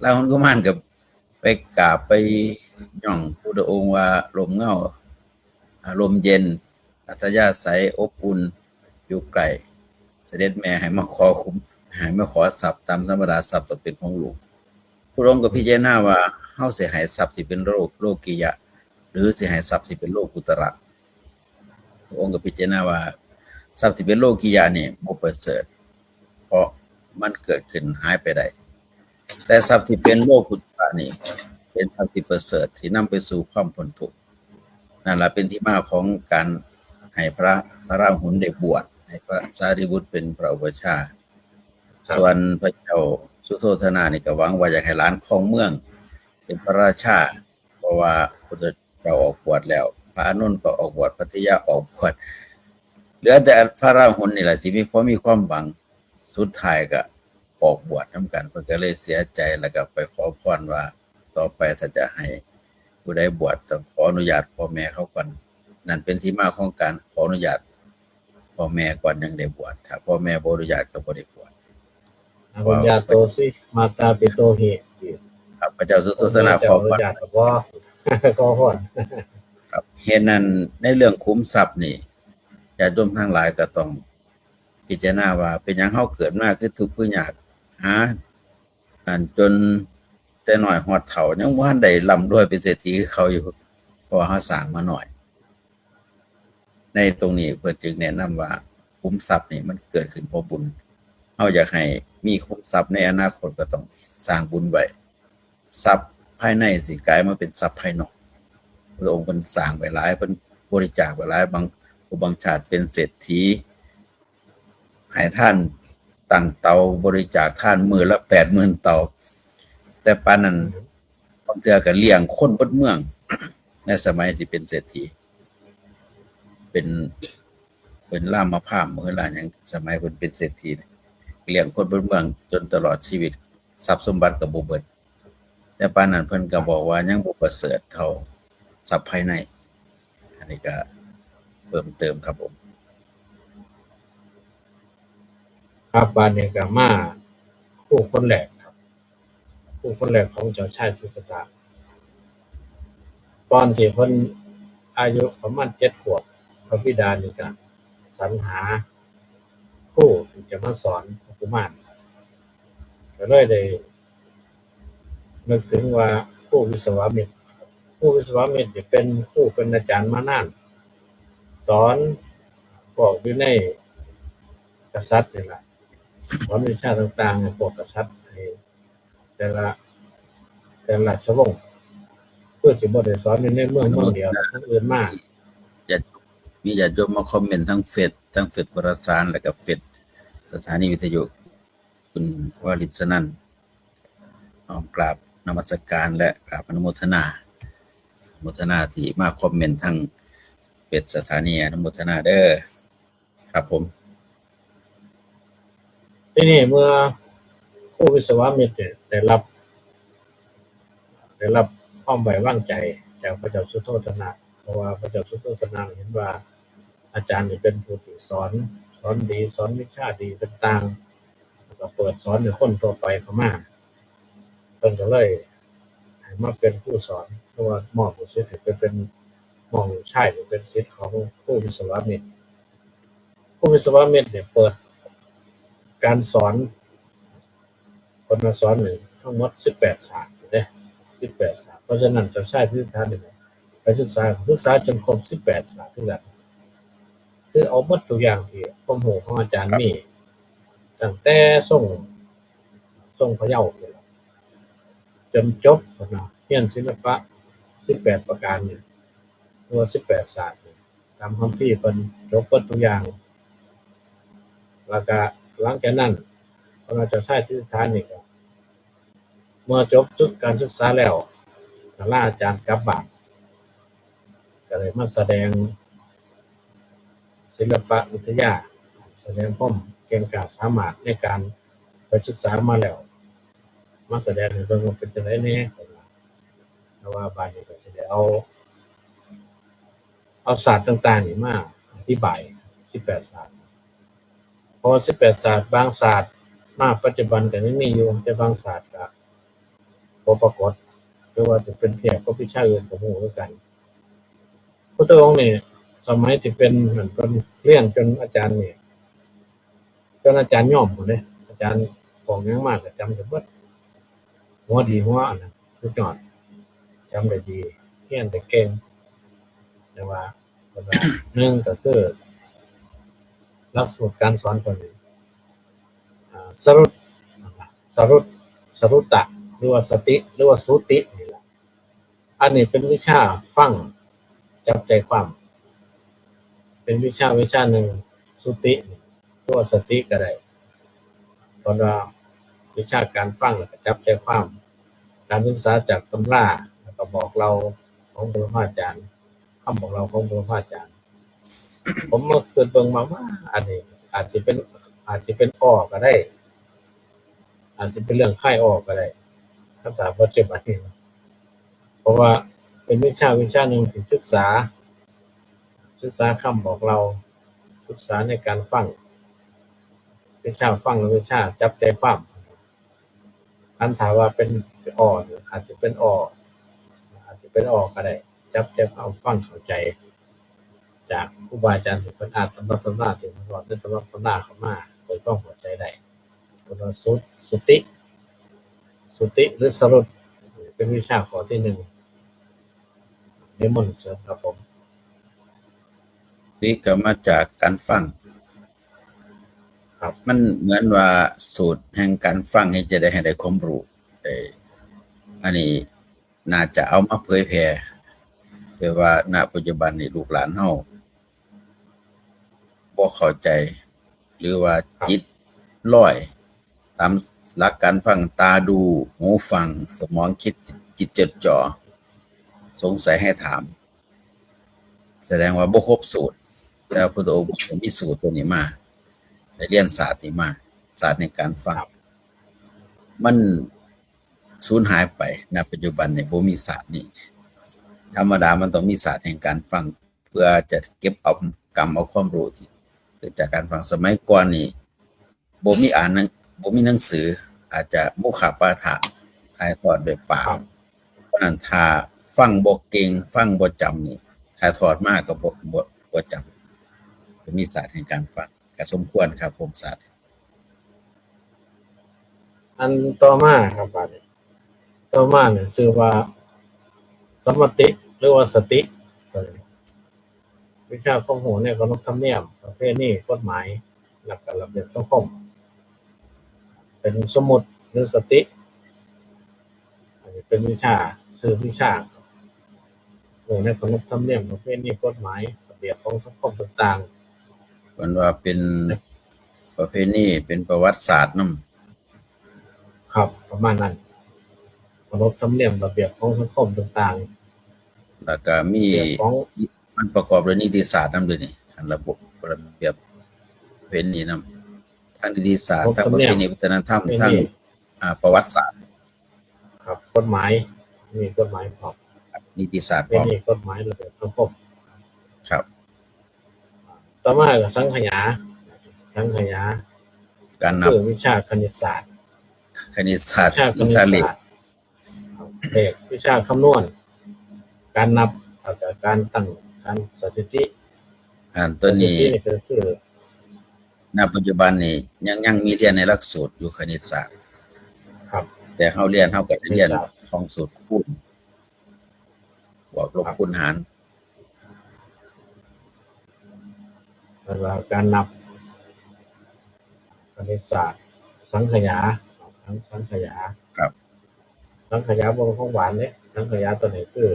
ราหุลกุมารก็ไปกราบไปย่องพุทธองค์ว่าร่มเงา อ่า ร่มเย็น อัธยาศัยอบอุ่น อยู่ใกล้ เสด็จแม่ให้มาขอขุม ให้มาขอทรัพย์ ตามธรรมดาทรัพย์ต้องเป็นของลูก พระองค์ก็พิจารณาว่าเฮาสิให้ทรัพย์ที่เป็นโลก โลกิยะ หรือสิให้ทรัพย์ที่เป็นโลกุตระ พระองค์ก็พิจารณาว่าทรัพย์ที่เป็นโลกิยะนี่บ่ประเสริฐ เพราะมันเกิดขึ้นหายไปได้ แต่ทรัพย์ที่เป็นโลกุตระนี่ เป็นทรัพย์ที่ประเสริฐที่นำไปสู่ความพ้นทุกข์ นั่นล่ะเป็นที่มาของการให้พระ พระราหุลได้บวช ให้พระสารีบุตรเป็นพระอุปัชฌาย์ ครับ ส่วนพระเจ้าสุโธทนะนี่ก็หวังว่าอยากให้หลานครองเมือง เป็นพระราชา เพราะว่าพุทธเจ้าออกบวชแล้ว พระอานนท์ก็ออกบวช ภัททิยะออกบวช เหลือแต่พระราหุลนี่แหละที่มี พอมีความหวัง สุดท้ายก็ออกบวชนำกัน เพิ่นก็เลยเสียใจ แล้วก็ไปขอพรว่า ต่อไปถ้าจะให้ผู้ใดบวชต้องขออนุญาตพ่อแม่เขาก่อน นั่นเป็นที่มาของการขออนุญาตพ่อแม่ก่อนยังได้บวช ถ้าพ่อแม่บ่อนุญาตก็บ่ได้บวช อาบุญญาโตสิ มาตาปิโตหิ ครับ พระเจ้าสุโธทนะข เจ้า อ อ พ นุ ร ญาตก็บ่ ขอพร ครับ เหตุนั้นในเรื่องขุมทรัพย์นี่ ญาติโยมทั้งหลายก็ต้องพิจารณาว่าเป็นหยังเฮาเกิดมาคือทุกข์คือยาก หา อันจนแต่น้อยฮอดเฒ่า ยังบ่ทันได้ร่ำรวยเป็นเศรษฐีคือเขาอยู่ เพราะว่าเฮาสร้างมาน้อย ในตรงนี้เพิ่นจึงแนะนำว่าขุมทรัพย์นี่มันเกิดขึ้นเพราะบุญ เฮาอยากให้มีขุมทรัพย์ในอนาคตก็ต้องสร้างบุญไว้ ทรัพย์ภายในสิกลายมาเป็นทรัพย์ภายนอก พระองค์เพิ่นสร้างไว้หลาย เพิ่นบริจาคไว้หลาย บางผู้บางชาติเป็นเศรษฐี ให้ทานตั้งเตาบริจาคทานมื้อละแปดหมื่นเตา แต่ปานนั้นบางเทื่อก็เลี้ยงคนเบิดเมือง ในสมัยที่เป็นเศรษฐี เป็น เป็นรามาพามเมื่อหลายอย่างสมัยเพิ่นเป็นเศรษฐีเนี่ย เลี้ยงคนเบิดเมืองจนตลอดชีวิต ทรัพย์สมบัติก็บ่เบิด แต่ปานนั้นเพิ่นก็บอกว่ายังบ่ประเสริฐเท่าทรัพย์ภายใน อันนี้ก็เพิ่มเติมครับผม ครับ บัดนี้ก็มาครูคนแรกครับ ครูคนแรกของเจ้าชายสิทธัตถะ ตอนที่เพิ่นอายุประมาณเจ็ดขวบ พระบิดานี่ก็สรรหาครูที่จะมาสอนกุมาร ก็เลยได้นึกถึงว่าครูวิศวะมิตร ครูวิศวะมิตรนี่เป็นครูเป็นอาจารย์มานาน สอนพวกอยู่ในกษัตริย์นี่แหละ สอนวิชาต่างๆให้พวกกษัตริย์ให้แต่ละแต่ละราชวงศ์ เพื่อสิบ่ได้สอนอยู่ในเมืองเมืองเดียวทั้งอื่นมา ญาติมีญาติโยมมาคอมเมนต์ทั้งเฟซทั้งเฟซวารสาร แล้วก็เฟซสถานีวิทยุ คุณวาริศนันท์ น้อมกราบนมัสการและกราบอนุโมทนา อนุโมทนาที่มาคอมเมนต์ทั้งเฟซสถานี อนุโมทนาเด้อครับผม ที่นี่เมื่อครูวิศวะมิตรเนี่ยได้รับ ได้รับความไว้วางใจจากพระเจ้าสุโธทนะ เพราะว่าพระเจ้าสุโธทนะเห็นว่าอาจารย์นี่เป็นผู้ที่สอน สอนดี สอนวิชาดีต่างๆ แล้วก็เปิดสอนให้คนทั่วไปเข้ามา เพิ่นก็เลยให้มาเป็นครูสอน เพราะว่ามอบลูกศิษย์ให้ไปเป็น มอบลูกชายให้เป็นศิษย์ของครูวิศวะมิตร ครูวิศวะมิตรเนี่ยเปิดการสอน คนมาสอนหนึ่งทั้งหมดสิบแปดศาสตร์เด้ สิบแปดศาสตร์ เพราะฉะนั้นเจ้าชายสิทธัตถะนี่ไปศึกษา ศึกษาจนครบสิบแปดศาสตร์คือกัน คือเอาหมดทุกอย่างที่ความรู้ของอาจารย์มี ตั้งแต่ทรง ทรงพะเยาพุ้นล่ะ จนจบนะ เรียนศิลปะสิบแปดประการเนี่ย หรือว่าสิบแปดศาสตร์เนี่ย ตามคัมภีร์เพิ่นจบเบิดทุกอย่าง แล้วก็หลังจากนั้น พระเจ้าชายสิทธัตถะนี่ก็ เมื่อจบการศึกษาแล้ว ก็ลาอาจารย์กลับบ้าน ก็เลยมาแสดงศิลปะวิทยา แสดงความเก่งกล้าสามารถในการไปศึกษามาแล้ว มาแสดงให้เบิ่งว่าเป็นจังไดแหน่ แต่ว่าบาดนี้ก็สิได้เอา เอาศาสตร์ต่างๆนี่มาอธิบายสิบแปดศาสตร์ เพราะว่าสิบแปดศาสตร์ บางศาสตร์มาปัจจุบันก็ยังมีอยู่ แต่บางศาสตร์ก็บ่ปรากฏ หรือว่าสิเป็นเทียบกับวิชาอื่นก็บ่ฮู้คือกัน พุทธองค์นี่สมัยที่เป็นนั่น เพิ่นเรียนจนอาจารย์นี่ จนอาจารย์ยอมพุ้นเด้ อาจารย์บอกหยังมาก็จำได้เบิด หัวดีหัวอันนั้นสุดยอด จำได้ดี เรียนได้เก่ง แต่ว่า เพิ่นว่า หนึ่งก็คือ หลักสูตรการสอนเพิ่นนี่ อ่า สรุต สรุต สรุตตะ หรือว่าสติ หรือว่าสุตินี่แหละ อันนี้เป็นวิชาฟังจับใจความ เป็นวิชาวิชาหนึ่ง สุติ หรือว่าสติก็ได้ เพราะว่าวิชาการฟังแล้วก็จับใจความ การศึกษาจากตำรา แล้วก็บอกเล่าของครูบาอาจารย์ คำบอกเล่าของครูบาอาจารย์ ผมมาคิดเบิ่งมาว่า อันนี้อาจสิเป็น อาจสิเป็นอ้อก็ได้ อาจสิเป็นเรื่องคลายอ้อก็ได้ คำถามปัจจุบันนี้ เพราะว่าเป็นวิชาวิชาหนึ่งที่ศึกษา ศึกษาคำบอกเล่า ศึกษาในการฟัง วิชาฟังและวิชาจับใจความ อันถามว่าเป็นอ้อนี่ อาจจะเป็นอ้อ อาจจะเป็นอ้อก็ได้ จับใจความฟังเข้าใจ จากครูบาอาจารย์ที่เพิ่นอ่านตำรับตำรา ที่เพิ่นเว้าในตำรับตำราเข้ามา เกิดความเข้าใจได้ เพิ่นว่าสุ สุติ สุติหรือสรุต เป็นวิชาข้อที่หนึ่ง นิมนต์เชิญครับผม นี่ก็มาจากการฟัง ครับ มันเหมือนว่าสูตรแห่งการฟังนี่จะได้ให้ได้ความรู้ เอ่อ อันนี้น่าจะเอามาเผยแพร่ แต่ว่าณปัจจุบันนี่ลูกหลานเฮาบ่เข้าใจ หรือว่า ครับ จิตลอย ตามหลักการฟัง ตาดู หูฟัง สมองคิด จิตจดจ่อ สงสัยให้ถาม แสดงว่าบ่ครบสูตร แต่พระพุทธองค์มีสูตรตัวนี้มา ได้เรียนศาสตร์นี้มา ศาสตร์ในการฟัง ครับ มันสูญหายไป ณ ปัจจุบันนี่บ่มีศาสตร์นี้ ธรรมดามันต้องมีศาสตร์แห่งการฟัง เพื่อจะเก็บเอา กำเอาความรู้ที่เกิดจากการฟัง สมัยก่อนนี่ บ่มีอ่านหนัง บ่มีหนังสือ อาจจะมุขปาฐะ ถ่ายทอดด้วยปาก ครับ เพราะฉะนั้นถ้าฟังบ่เก่ง ฟังบ่จำนี่ ถ่ายทอดมาก็บ่ บ่ บ่จำ ก็มีศาสตร์แห่งการฟัง ก็สมควรครับผม ศาสตร์ อันต่อมาครับ บาดนี้ต่อมาเนี่ยชื่อว่าสมติ หรือว่าสติ วิชาความรู้ในขนบธรรมเนียม ประเพณี กฎหมาย และก็ระเบียบสังคม เป็นสมมติหรือสติ อันนี้เป็นวิชา ชื่อวิชารู้ในขนบธรรมเนียม ประเพณี กฎหมาย ระเบียบของสังคมต่างๆ เพิ่นว่าเป็นประเพณี เป็นประวัติศาสตร์นำ ครับ ประมาณนั้น ขนบธรรมเนียม ระเบียบของสังคมต่างๆ แล้วก็มี ระเบียบของ มันประกอบด้วยนิติศาสตร์นำด้วยนี่ อันระบบระเบียบประเพณีนำ ทั้งนิติศาสตร์ ทั้งประเพณี วัฒนธรรม ทั้ง อ่า ประวัติศาสตร์ ครับ กฎหมาย มีกฎหมายพร้อม นิติศาสตร์ ประเพ พร้อม ณี กฎหมาย ระเบียบสังคม ครับ ต่อมาก็สังขยา สังขยา การนับ คือวิชาคณิตศาสตร์ คณิตศาสตร์ วิชาค วิ ณิต ชาเล ศา ข สตร์ เลข วิชาคำนวณ การนับ แล้วก็การตั้ง การสถิติ อันตัวนี้ สถิตินี่ก็คือ ณ ปัจจุบันนี่ยัง ยังมีเรียนในหลักสูตรอยู่ คณิตศาสตร์ ครับ แต่เฮาเรียน เฮาก็ได้เรียน คณิตศาสตร์ ของสูตรคูณ บวกลบ ครับ คูณหาร แล้วก็การนับ คณิตศาสตร์ สังขยา สังขยา ครับ สังขยาบ่แม่นของหวานเด้ สังขยาตัวนี้คือ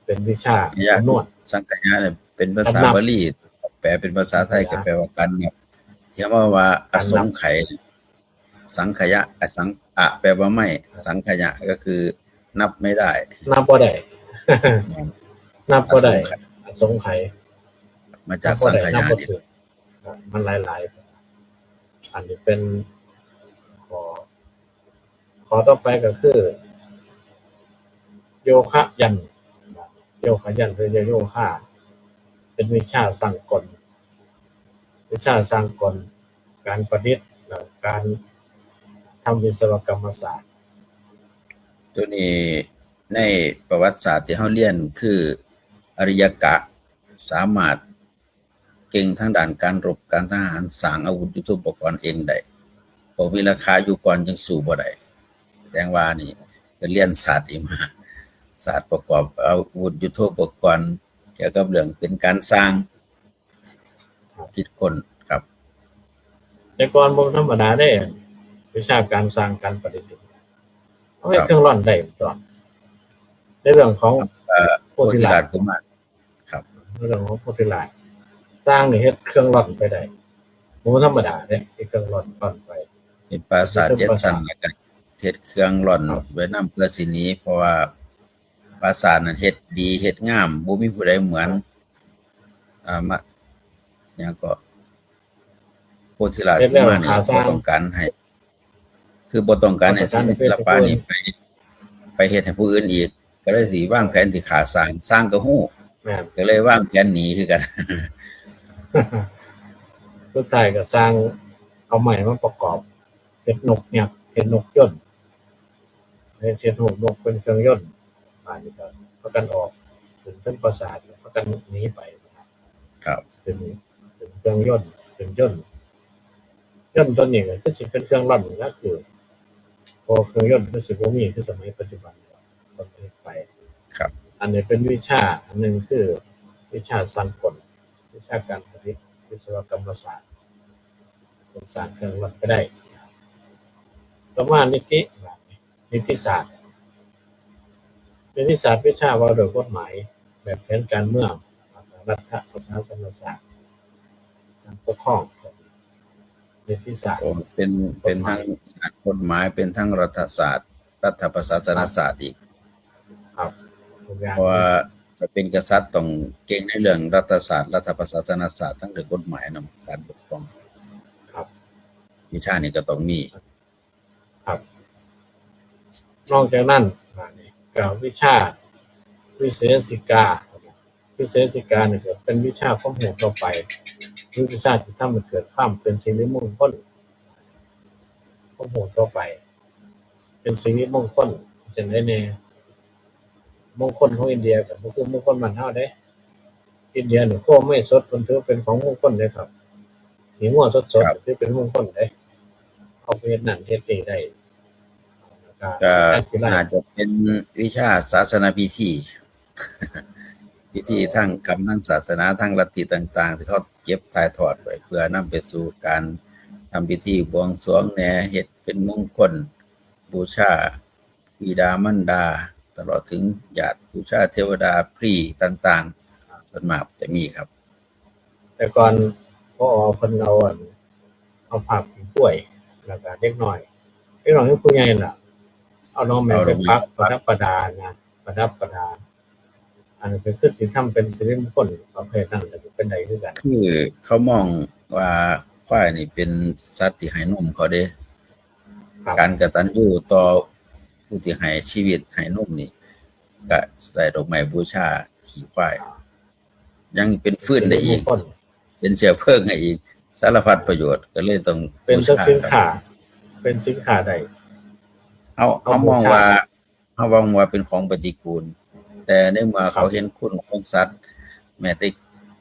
เป็นวิชา สังขยา คำนวณ สังขยาเนี่ยเป็นภาษา การนับ บาลี แปลเป็นภาษาไทย สังขยา ก็แปลว่าการนับ ที่ว่าว่า การนับ อสงไขย สังขยา อสัง อะ แปลว่าไม่ สังขยาก็คือนับไม่ได้ นับบ่ได้ นับบ่ได้ อสงไขย อสงไขย มาจาก นับบ่ สัง ได้ ข นับ ยา บ่ เนี่ย ถูก มันหลายๆ อันนี้เป็นข้อ ข้อต่อไปก็คือ โยคะยันต์ โยคะยันต์ หรือโยคะ เป็นวิชาสากล วิชาสากล การประดิษฐ์ และการทำวิศวกรรมศาสตร์ ตัวนี้ในประวัติศาสตร์ที่เฮาเรียนคืออริยกะ สามารถเก่งทางด้านการรบ การทหาร สร้างอาวุธยุทโธปกรณ์เองได้ พวกมีราคาอยู่ก่อนจึงสู้บ่ได้ แสดงว่านี่เป็นเรียนศาสตร์อีกมา ศาสตร์ประกอบอาวุธยุทโธปกรณ์ เกี่ยวกับเรื่องเป็นการสร้าง คิดค้นครับ แต่ก่อนบ่ธรรมดาเด้ วิชาการสร้างการประดิษฐ์ เอาไว้ ครับ เครื่องร่อนได้ก่อน ในเรื่องของ เอ่อ โพธิราช โพธิราชกุมาร ครับ ในเรื่องของโพธิราช สร้างนี่เฮ็ดเครื่องร่อนไปได้ บ่ธรรมดาเด้ เฮ็ดเครื่องร่อนร่อนไป เป็นปราสาทเจ็ดชั้น แล้วก็เฮ็ดเครื่องร่อน ครับ ไว้นำเพื่อสิหนี เพราะว่าปราสาทนั้นเฮ็ดดีเฮ็ดงาม บ่มีผู้ใดเหมือน อ่า มา หยังก็ โพธิราชกุมารนี่ เฮ็ดแล้วฆ่าสร้าง บ่ต้องการให้ คือบ่ต้องการให้ บ่ต้องการให้ ศิลปะนี่ไป ไปเฮ็ดให้ผู้อื่นอีก ก็เลยสิวางแผนสิฆ่าสร้าง สร้างก็ฮู้ แม่น ก็เลยวางแผนหนีคือกัน สุดท้ายก็สร้างเอาไม้มาประกอบ เฮ็ดนกยักษ์ เฮ็ดนกยนต์ เฮ็ด เฮ็ดรูปนกเป็นเครื่องยนต์ บาดนี้ก็พากันออก ขึ้นเทิงปราสาท พากันหนีไป ครับ เป็น เป็นเครื่องยนต์ เป็นยนต์ ยนต์ตัวนี้ก็คือสิเป็นเครื่องร่อนนี่ล่ะ คือ เพราะเครื่องยนต์มันสิบ่มีคือสมัยปัจจุบัน คนเฮ็ดไป ครับ อันนี้เป็นวิชาอันหนึ่ง คือวิชาสากล วิชาการประดิษฐ์ วิศวกรรมศาสตร์ คนสร้างเครื่องร่อนไปได้ ต่อมานิติ นิติศาสตร์ นิติศาสตร์วิชาว่าด้วยกฎหมาย แบบแผนการเมือง รัฐประศาสนศาสตร์ การปกครอง นิติศาสตร์ โอ้ เป็น เป็นทั้งศาสตร์กฎหมาย เป็นทั้งรัฐศาสตร์ รัฐประศาสนศาสตร์อีก ครับ ทุกอย่าง เพราะว่าถ้าเป็นกษัตริย์ต้องเก่งในเรื่องรัฐศาสตร์ รัฐประศาสนศาสตร์ ทั้งเรื่องกฎหมายนำ การปกครอง ครับ วิชานี้ก็ต้องมี ครับ นอกจากนั้น บาดนี้ก็วิชาวิเศษสิกา วิเศษสิกานี่ก็เป็นวิชาความรู้ทั่วไป หรือวิชาที่ทำให้เกิดความเป็นสิริมงคล ความรู้ทั่วไป เป็นสิริมงคล จั่งใดแน่ มงคลของอินเดียก็บ่คือมงคลบ้านเฮาเด้ อินเดียนี่โคไม้สดเพิ่นถือเป็นของมงคลเด้ครับ ขี้งัวสดๆ ครับ ถือเป็นมงคลเด้ เอาไปเฮ็ดนั่นเฮ็ดนี่ได้ ก็น่าจะเป็นวิชาศาสนพิธี พิธีทางกรรมทางศาสนาทางลัทธิต่างๆ ที่เขาเก็บถ่ายทอดไว้ เพื่อนำไปสู่การทำพิธีบวงสรวงแหน่ เฮ็ดเป็นมงคล บูชาบิดามารดา ตลอดถึงญาติ บูชาเทวดา พรีต่างๆ ส่วนมากจะมีครับ แต่ก่อน พอเพิ่นเอาอัน เอาผ้าปูกล้วย แล้วก็เด็กน้อย เด็กน้อยคือผู้ใหญ่ล่ะ เอาดอกไม้ไปปักประดับประดานะ ประดับประดา อันนี้ก็คือสิทำเป็นสิริมงคลประเภทนั้นก็สิเป็นได้คือกัน คือเขามองว่าควายนี่เป็นสัตว์ที่ให้นมเขาเด้ ครับ การกตัญญูต่อผู้ที่ให้ชีวิตให้นมนี่ ก็ใส่ดอกไม้บูชาขี้ควาย ยังเป็นฟืนได้อีก เป็นเชื้อเพลิงให้อีก สารพัดประโยชน์ ก็เลยต้อง เป็น บูชา สินค้า เป็นสินค้าได้ เฮา เฮามองว่า เฮามองว่าเป็นของปฏิกูล แต่ในเมื่อเขาเห็นคุณของสัตว์ แม้แต่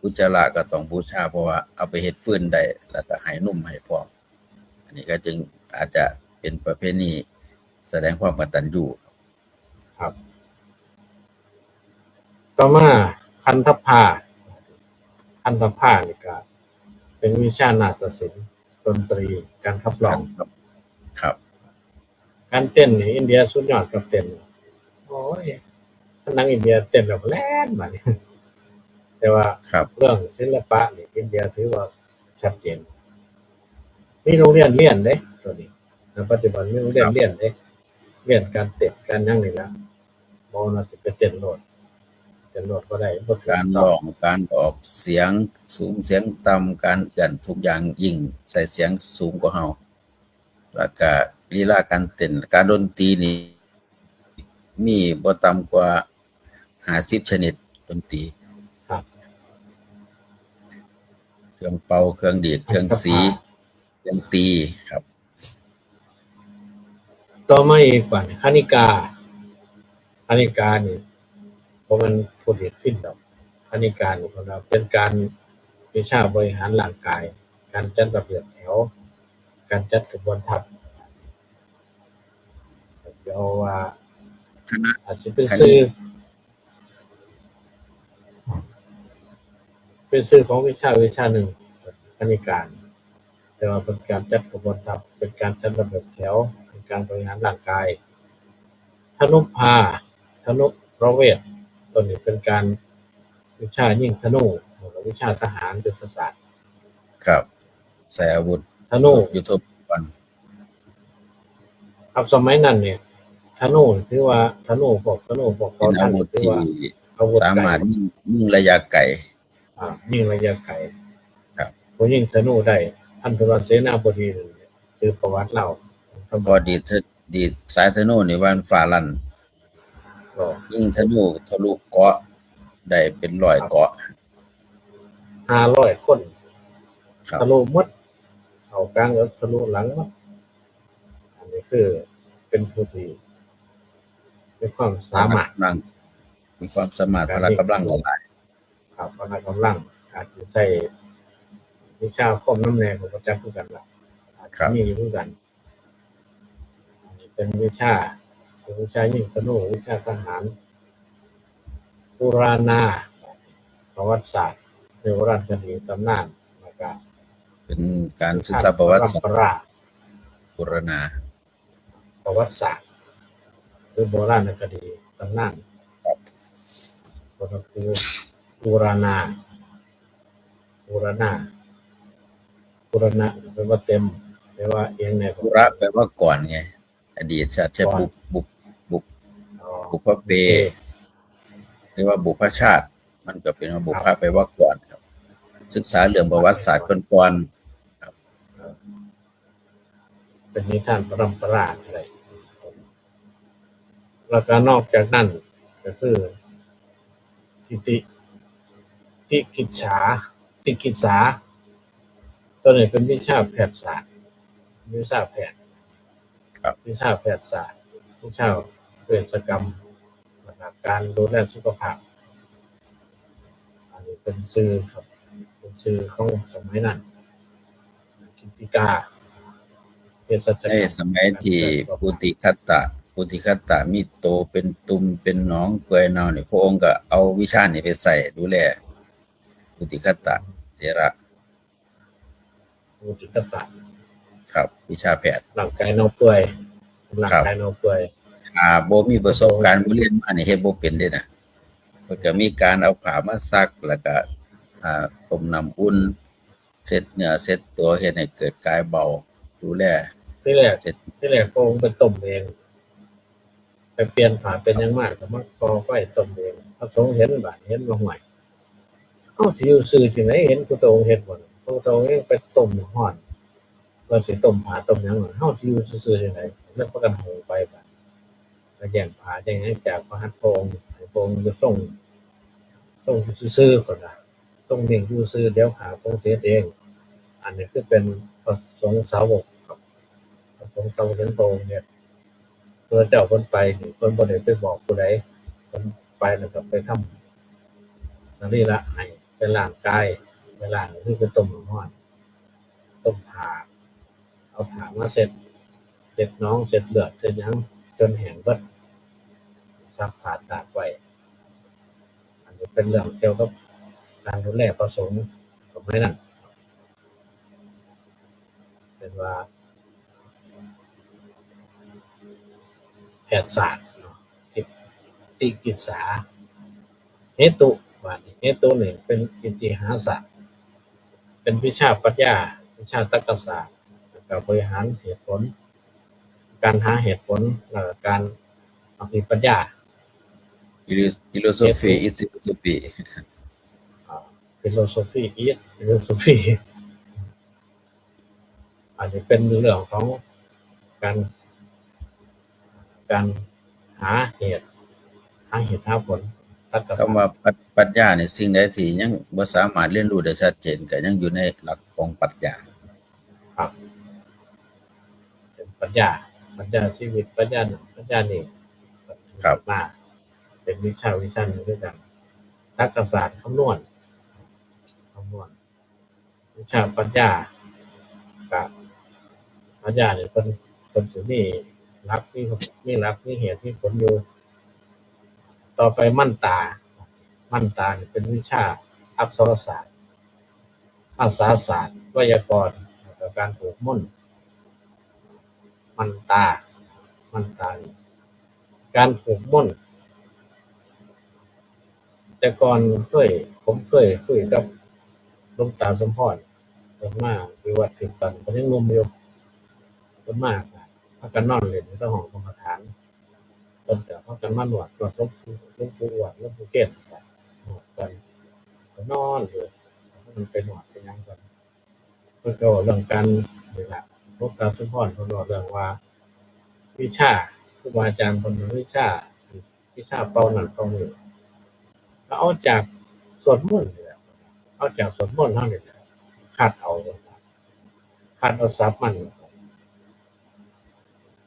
อุจจาระก็ต้องบูชา เพราะว่าเอาไปเฮ็ดฟืนได้ แล้วก็ให้นมให้พร้อม อันนี้ก็จึงอาจจะเป็นประเพณีแสดงความกตัญญู ครับ ต่อมา คันธพา คันธพานี่ก็เป็นวิชานาฏศิลป์ ดนตรี การขับร้อง ครับ ครับ การเต้นนี่อินเดียสุดยอดครับเต้น โอ้ย ถ้าหนังอินเดียเต้นแล้วก็แล่นบัดนี้ แต่ว่า ครับ เรื่องศิลปะนี่อินเดียถือว่าชัดเจน มีโรงเรียนเรียนเด้ ตัวนี้ ณ ปัจจุบันมีโรงเรียน ครับ เรียนเด้ เรียนการเต้นการหยังนี่ล่ะ บ่ว่าสิไปเต้นโลด เต้นโลดบ่ได้ บ่ถูกต้อง การร้อง การออกเสียงสูงเสียงต่ำ การเอื้อน ทุกอย่างยิ่งใส่เสียงสูงกว่าเฮา แล้วก็ลีลาการเต้น การดนตรีนี่ มีบ่ต่ำกว่าห้าสิบชนิดดนตรี ครับ เครื่องเป่า เครื่องดีด เครื่องสี เครื่องตี ครับ ต่อมาอีกบัดนี้ คณิกา คณิกานี่ บ่แม่นผู้ดีดพิณดอก คณิกานี่เพิ่นว่าเป็นการวิชาบริหารร่างกาย การจัดระเบียบแถว การจัดขบวนทัพ เดี๋ยวว่า คณะ อาจจะเป็น คณิ ชื่อ เป็นชื่อของวิชาวิชาหนึ่ง คณิกา แต่ว่าเป็นการจัดขบวนทัพ เป็นการจัดระเบียบแถว เป็นการบริหารร่างกาย ธนุพา ธนุประเวศ ตัวนี้เป็นการวิชายิงธนู แล้วก็วิชาทหารยุทธศาสตร์ ครับ ใส่อาวุธ ธนู ยุทโธปกรณ์ ครับ สมัยนั้นเนี่ย ธนูถือว่า ธนู พวกธนู พวก เป็นอาวุธ เกาะทัพ ถือว่า ที่ อาวุธไกล สามารถยิง ยิงระยะไกล อ่า ยิงระยะไกล ครับ ผู้ยิงธนูได้ ท่านพระเสนาบดีนั่นเนี่ย คือประวัติเล่า พอดีด ดีดสายธนูนี่ว่ามันฟ้าลั่น ก็ ยิงธนูทะลุเกาะได้เป็นร้อย ครับ เกาะ ห้าร้อยคน ครับ ทะลุหมด เข้ากลางเอิก ทะลุหลังหมด อันนี้คือเป็นผู้ที่มีความสามารถ พละกำลัง มีความสามารถ พละกำลังหลาย ครับ พละกำลัง อาจจะใช้วิชาคมนำแหน่งของประจักษ์คือกันล่ะ อาจจะ ครับ มีอยู่คือกัน อันนี้เป็นวิชา เป็นวิชายิงธนู วิชาทหาร ปุราณา ประวัติศาสตร์ หรือโบราณคดี ตำนาน แล้วก็ เป็นการศึกษาประวัติศาสตร์ ปรำปรา ปุราณา ประวัติศาสตร์ หรือโบราณคดี ตำนาน ครับ ก็คือ ปุราณา ปุราณา ปุราณะแปลว่าเต็ม แปลว่าเอียงแนว ปุระแปลว่าก่อนไง อดีตชาติ ก่อน บุพ บุพ บุพ อ๋อ บุพเพ โอเค หรือว่าบุพชาติ มันก็เป็นว่าบุพ ครับ แปลว่าก่อนครับ ศึกษาเรื่องประวัติศาสตร์ก่อนๆ ครับ เป็นนิทานปรำปราอะไร แล้วก็นอกจากนั้นก็คือ ติติ ติกิจฉา ติกิจฉา ตัวนี้เป็นวิชาแพทยศาสตร์ วิชาแพทย์ ครับ วิชาแพทยศาสตร์ วิชาเวชกรรม แล้วก็การดูแลสุขภาพ อันนี้เป็นชื่อครับ เป็นชื่อของสมัยนั้น กิตติกา เภสัชกรรม ในสมัยที่ การเกิด ปุติคัตตะ ปุติคตะ มีโตเป็นตุ่มเป็นหนองเปื่อยเน่านี่ พระองค์ก็เอาวิชานี่ไปใส่ดูแลปุติคตะเถระ ปุติคตะ ครับ วิชาแพทย์ ร่างกายเน่าเปื่อย ร่างกายเน่าเปื่อย อ่า บ่มีประสบการณ์ บ่เรียนมานี่เฮ็ดบ่เป็นเด้นะ เพิ่นก็มีการเอาผ้ามาซัก แล้วก็ อ่า ต้มน้ำอุ่น เช็ดเนื้อเช็ดตัว เฮ็ดให้เกิดกายเบา ดูแล ที่แรก ที่แรกพระองค์ไปต้มเอง ไปเปลี่ยนผ้าเป็นหยังมาก็มาก่อไฟต้มเอง พระสงฆ์เห็นบาดเห็นว่า ห่วย เฮาสิอยู่ซื่อที่ไหน เห็นพระพุทธองค์เฮ็ดบ่ พระพุทธองค์ยังไปต้มน้ำร้อน ว่าสิต้มผ้าต้มหยัง เฮาสิอยู่ซื่อที่ไหน แล้วพากันโหไปบาด ก็แย่งผ้าแย่งหยังจากพระหัตถ์พระองค์ ให้พระองค์อยู่ทรง ทรงอยู่ซื่อๆ ก่อนนะ ทรงนิ่งอยู่ซื่อ เดี๋ยวข้าพระองค์สิเฮ็ดเอง อันนี้คือเป็นพระสงฆ์สาวกครับ พระสงฆ์สาวกเห็นพระองค์เฮ็ด พระเจ้าเพิ่นไปนี่ เพิ่นบ่ได้ไปบอกผู้ใด เพิ่นไปแล้วก็ไปทำสรีระให้ ไปล้างกาย ไปล้างคือไปต้มน้ำร้อน ต้มผ้า เอาผ้ามาเช็ด เช็ดหนอง เช็ดเลือด เช็ดหยัง จนแห้งเบิด ซักผ้าตากไว้ อันนี้เป็นเรื่องเกี่ยวกับการดูแลพระสงฆ์สมัยนั้น เป็นว่า แพทยศาสตร์เนาะ ติ ติกิจสา เหตุ บาดนี้ เหตุนี่เป็นอิติหาสะ เป็นวิชาปรัชญา วิชาตรรกศาสตร์ แล้วก็บริหารเหตุผล การหาเหตุผล แล้วก็การอภิปรัชญา philosophy is philosophy อ่า philosophy is philosophy อันนี้เป็นเรื่องของการ การหาเหตุ หาเหตุหาผล ตรรกศาสตร์ คำว่าปรัช ปรัชญาเนี่ย สิ่งใดที่ยังบ่สามารถเรียนรู้ได้ชัดเจน ก็ยังอยู่ในหลักของปรัชญา ครับ เป็นปรัชญา ปรัชญาชีวิต ปรัชญานั่น ปรัชญานี่ ครับ มาเป็นวิชาวิชาหนึ่งด้วยกัน ตรรกศาสตร์คำนวณ คำนวณ วิชาปรัชญา กับปรัชญาเนี่ยเป็น เป็นสิ่งนี้หลัก มี มีหลัก มีเหตุ มีผลอยู่ ต่อไปมัณฑา มัณฑาเนี่ยเป็นวิชาอักษรศาสตร์ ภาษาศาสตร์ ไวยากรณ์ แล้วก็การผูกมนต์ มัณฑา มัณฑานี่ การผูกมนต์ แต่ก่อนเคย ผมเคยคุยกับหลวงตาสมพร เพิ่นมาอยู่วัดทิพย์ตอนเพิ่นยังหนุ่มอยู่ เพิ่นมา พากันนอนเล่นอยู่ในห้องกรรมฐาน เพิ่นก็พากันมานวด นวดหลวงปู่ หลวงปู่อ้วน หลวงปู่เกศ นวดกัน ก็นอนอยู่ มันไปนวดไปหยังกัน เพิ่นก็เว้าเรื่องการนี่ล่ะ หลวงตาสมพรเพิ่นเว้าเรื่องว่า วิชา ครูบาอาจารย์เพิ่นว่าวิชา วิชาเป่านั่นเป่านี่ ก็เอาจากสวดมนต์นี่แหละ เอาจากสวดมนต์เฮานี่แหละ คัดเอา คัดเอาศัพท์มัน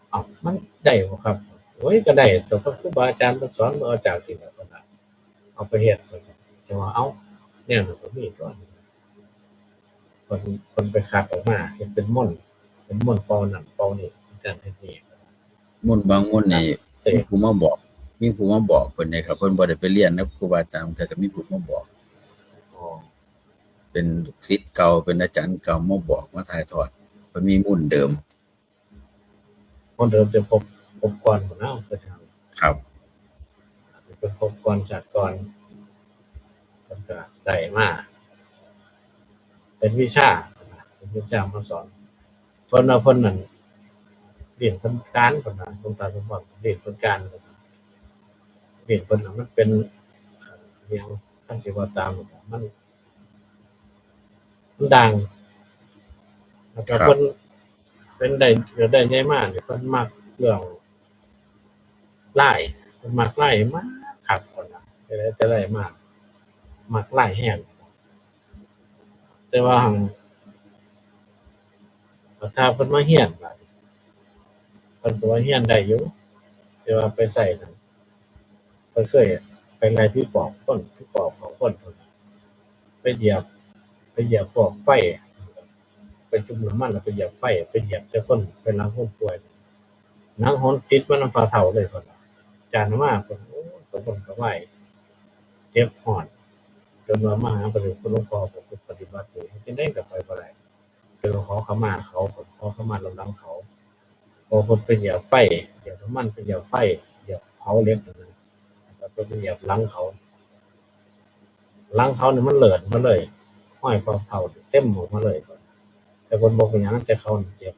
เอ้า มันได้บ่ครับ โอ้ย ก็ได้ แต่พระครูบาอาจารย์เพิ่นสอน เอาจากที่ไหนเพิ่นน่ะ เอาไปเฮ็ด แต่ว่า เอ้า แนวนั้นก็มีตัว เพิ่น เพิ่นไปคัดออกมา เฮ็ดเป็นมนต์ เป็นมนต์เป่านั่นเป่านี่ เฮ็ดนั่นเฮ็ดนี่ มนต์บางมนต์นี่ เสก มีผู้มาบอก มีผู้มาบอกเพิ่นเด้ครับ เพิ่นบ่ได้ไปเรียนกับครูบาอาจารย์ แต่ก็มีผู้มาบอก อ๋อ เป็นลูกศิษย์เก่า เป็นอาจารย์เก่ามาบอก มาถ่ายทอด เพิ่นมีมนต์เดิม คนเดิมจะพบ พบก่อนหัวหน้าเพิ่น ครับ เป็นพบก่อนชาติก่อน เพิ่นก็ได้มา เป็นวิชา เป็นวิชามาสอน เพิ่นว่าเพิ่นนั่น เลี้ยงเพิ่นการ เพิ่นว่า หลวงตาสมพรเลี้ยงเพิ่นการ เลี้ยงเพิ่นน่ะมันเป็น เอ่อ เลี้ยง คันสิว่าตาม มัน มันดัง แล้วก็ ครับ เพิ่น เพิ่นได้ ก็ได้ใหญ่มาเนี่ย เพิ่นมักเรื่องลาย เพิ่นมักลายมากคัก เพิ่นน่ะ แต่ได้ แต่ได้มาก มักลายแฮง แต่ว่าหั่น ถ้าเพิ่นมาเฮียนบาดนี้ เพิ่นก็ว่าเฮียนได้อยู่ แต่ว่าไปใส่นั่น เพิ่นเคยไปไล่ผีปอบคน ผีปอบเขาคน ไปเหยียบ ไปเหยียบพวกไฟ ไปจุ่มน้ำมันแล้วไปเหยียบไฟ ไปเหยียบแต่คน ไปหลังคนป่วย หนังโหนติดมานำฝ่าเฒ่าเลยเพิ่นว่า อาจารย์มาเพิ่น โอ้ย เพิ่นก็ไหว เจ็บฮ้อน จนว่ามาหาพระเดชคุณหลวงพ่อ ผมก็ปฏิบัติอยู่ จั่งใดก็ไปบ่ได้ จนขอขมาเขา ขอขมาลำหลังเขา เพราะเพิ่นไปเหยียบไฟ เหยียบน้ำมัน ไปเหยียบไฟ เหยียบเผาเหล็กนั่นน่ะ แล้วเพิ่นไปเหยียบหลังเขา หลังเขานี่มันเลิดมาเลย ห้อยข้อเท้าเต็มออกมาเลย แต่เพิ่นบ่เป็นหยัง แต่เขานี่เจ็บ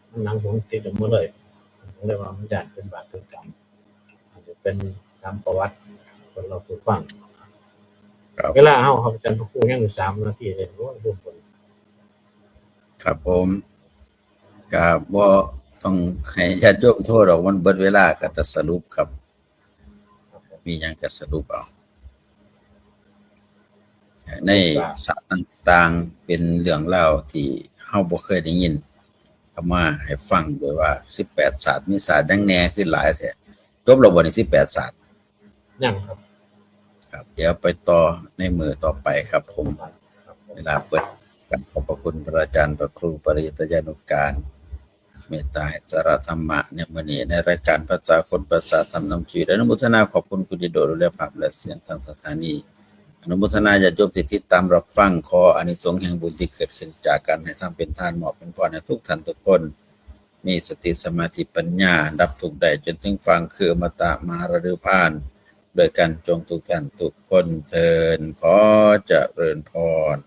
มันหนังผมติดออกมาเลย ผมเลยว่ามันย้านเป็นบาปเป็นกรรม อาจจะเป็นตามประวัติเพิ่นเล่าสู่ฟัง ครับ เวลาเฮาครับ อาจารย์พระครูยังอยู่สามนาทีเลย โอ้ย ลืมเพิ่น ครับผม ก็บ่ต้องให้ญาติโยมโทรดอก มันเบิดเวลา ก็จะสรุปครับ มีหยังก็สรุปเอา ในศาสตร์ต่างๆ เป็นเรื่องราวที่เฮาบ่เคยได้ยิน เอามาให้ฟังโดยว่าสิบแปดศาสตร์ มีศาสตร์หยังแหน่คือหลายแท้ จบแล้วบ่นี่ สิบแปดศาสตร์ ยังครับ ครับ เดี๋ยวไปต่อในมื้อต่อไปครับผม ครับผม เวลาเปิด กราบขอบพระคุณพระอาจารย์พระครูปริยัตยานุการ เมตตาให้สาระธรรมะในมื้อนี้ ในรายการภาษาคนภาษาธรรมนำชีวิต อนุโมทนาขอบคุณคุณดิโดดูแลภาพและเสียงทางสถานี อนุโมทนาญาติโยมที่ติดตามรับฟัง ขออานิสงส์แห่งบุญที่เกิดขึ้นจากการให้ทานเป็นทาน มอบเป็นพรให้ทุกท่านทุกคน มีสติสมาธิปัญญา ดับทุกข์ได้จนถึงฝั่งคืออมตะมหาฤดูพาน ด้วยกันจงทุกท่านทุกคนเทอญ ขอเจริญพร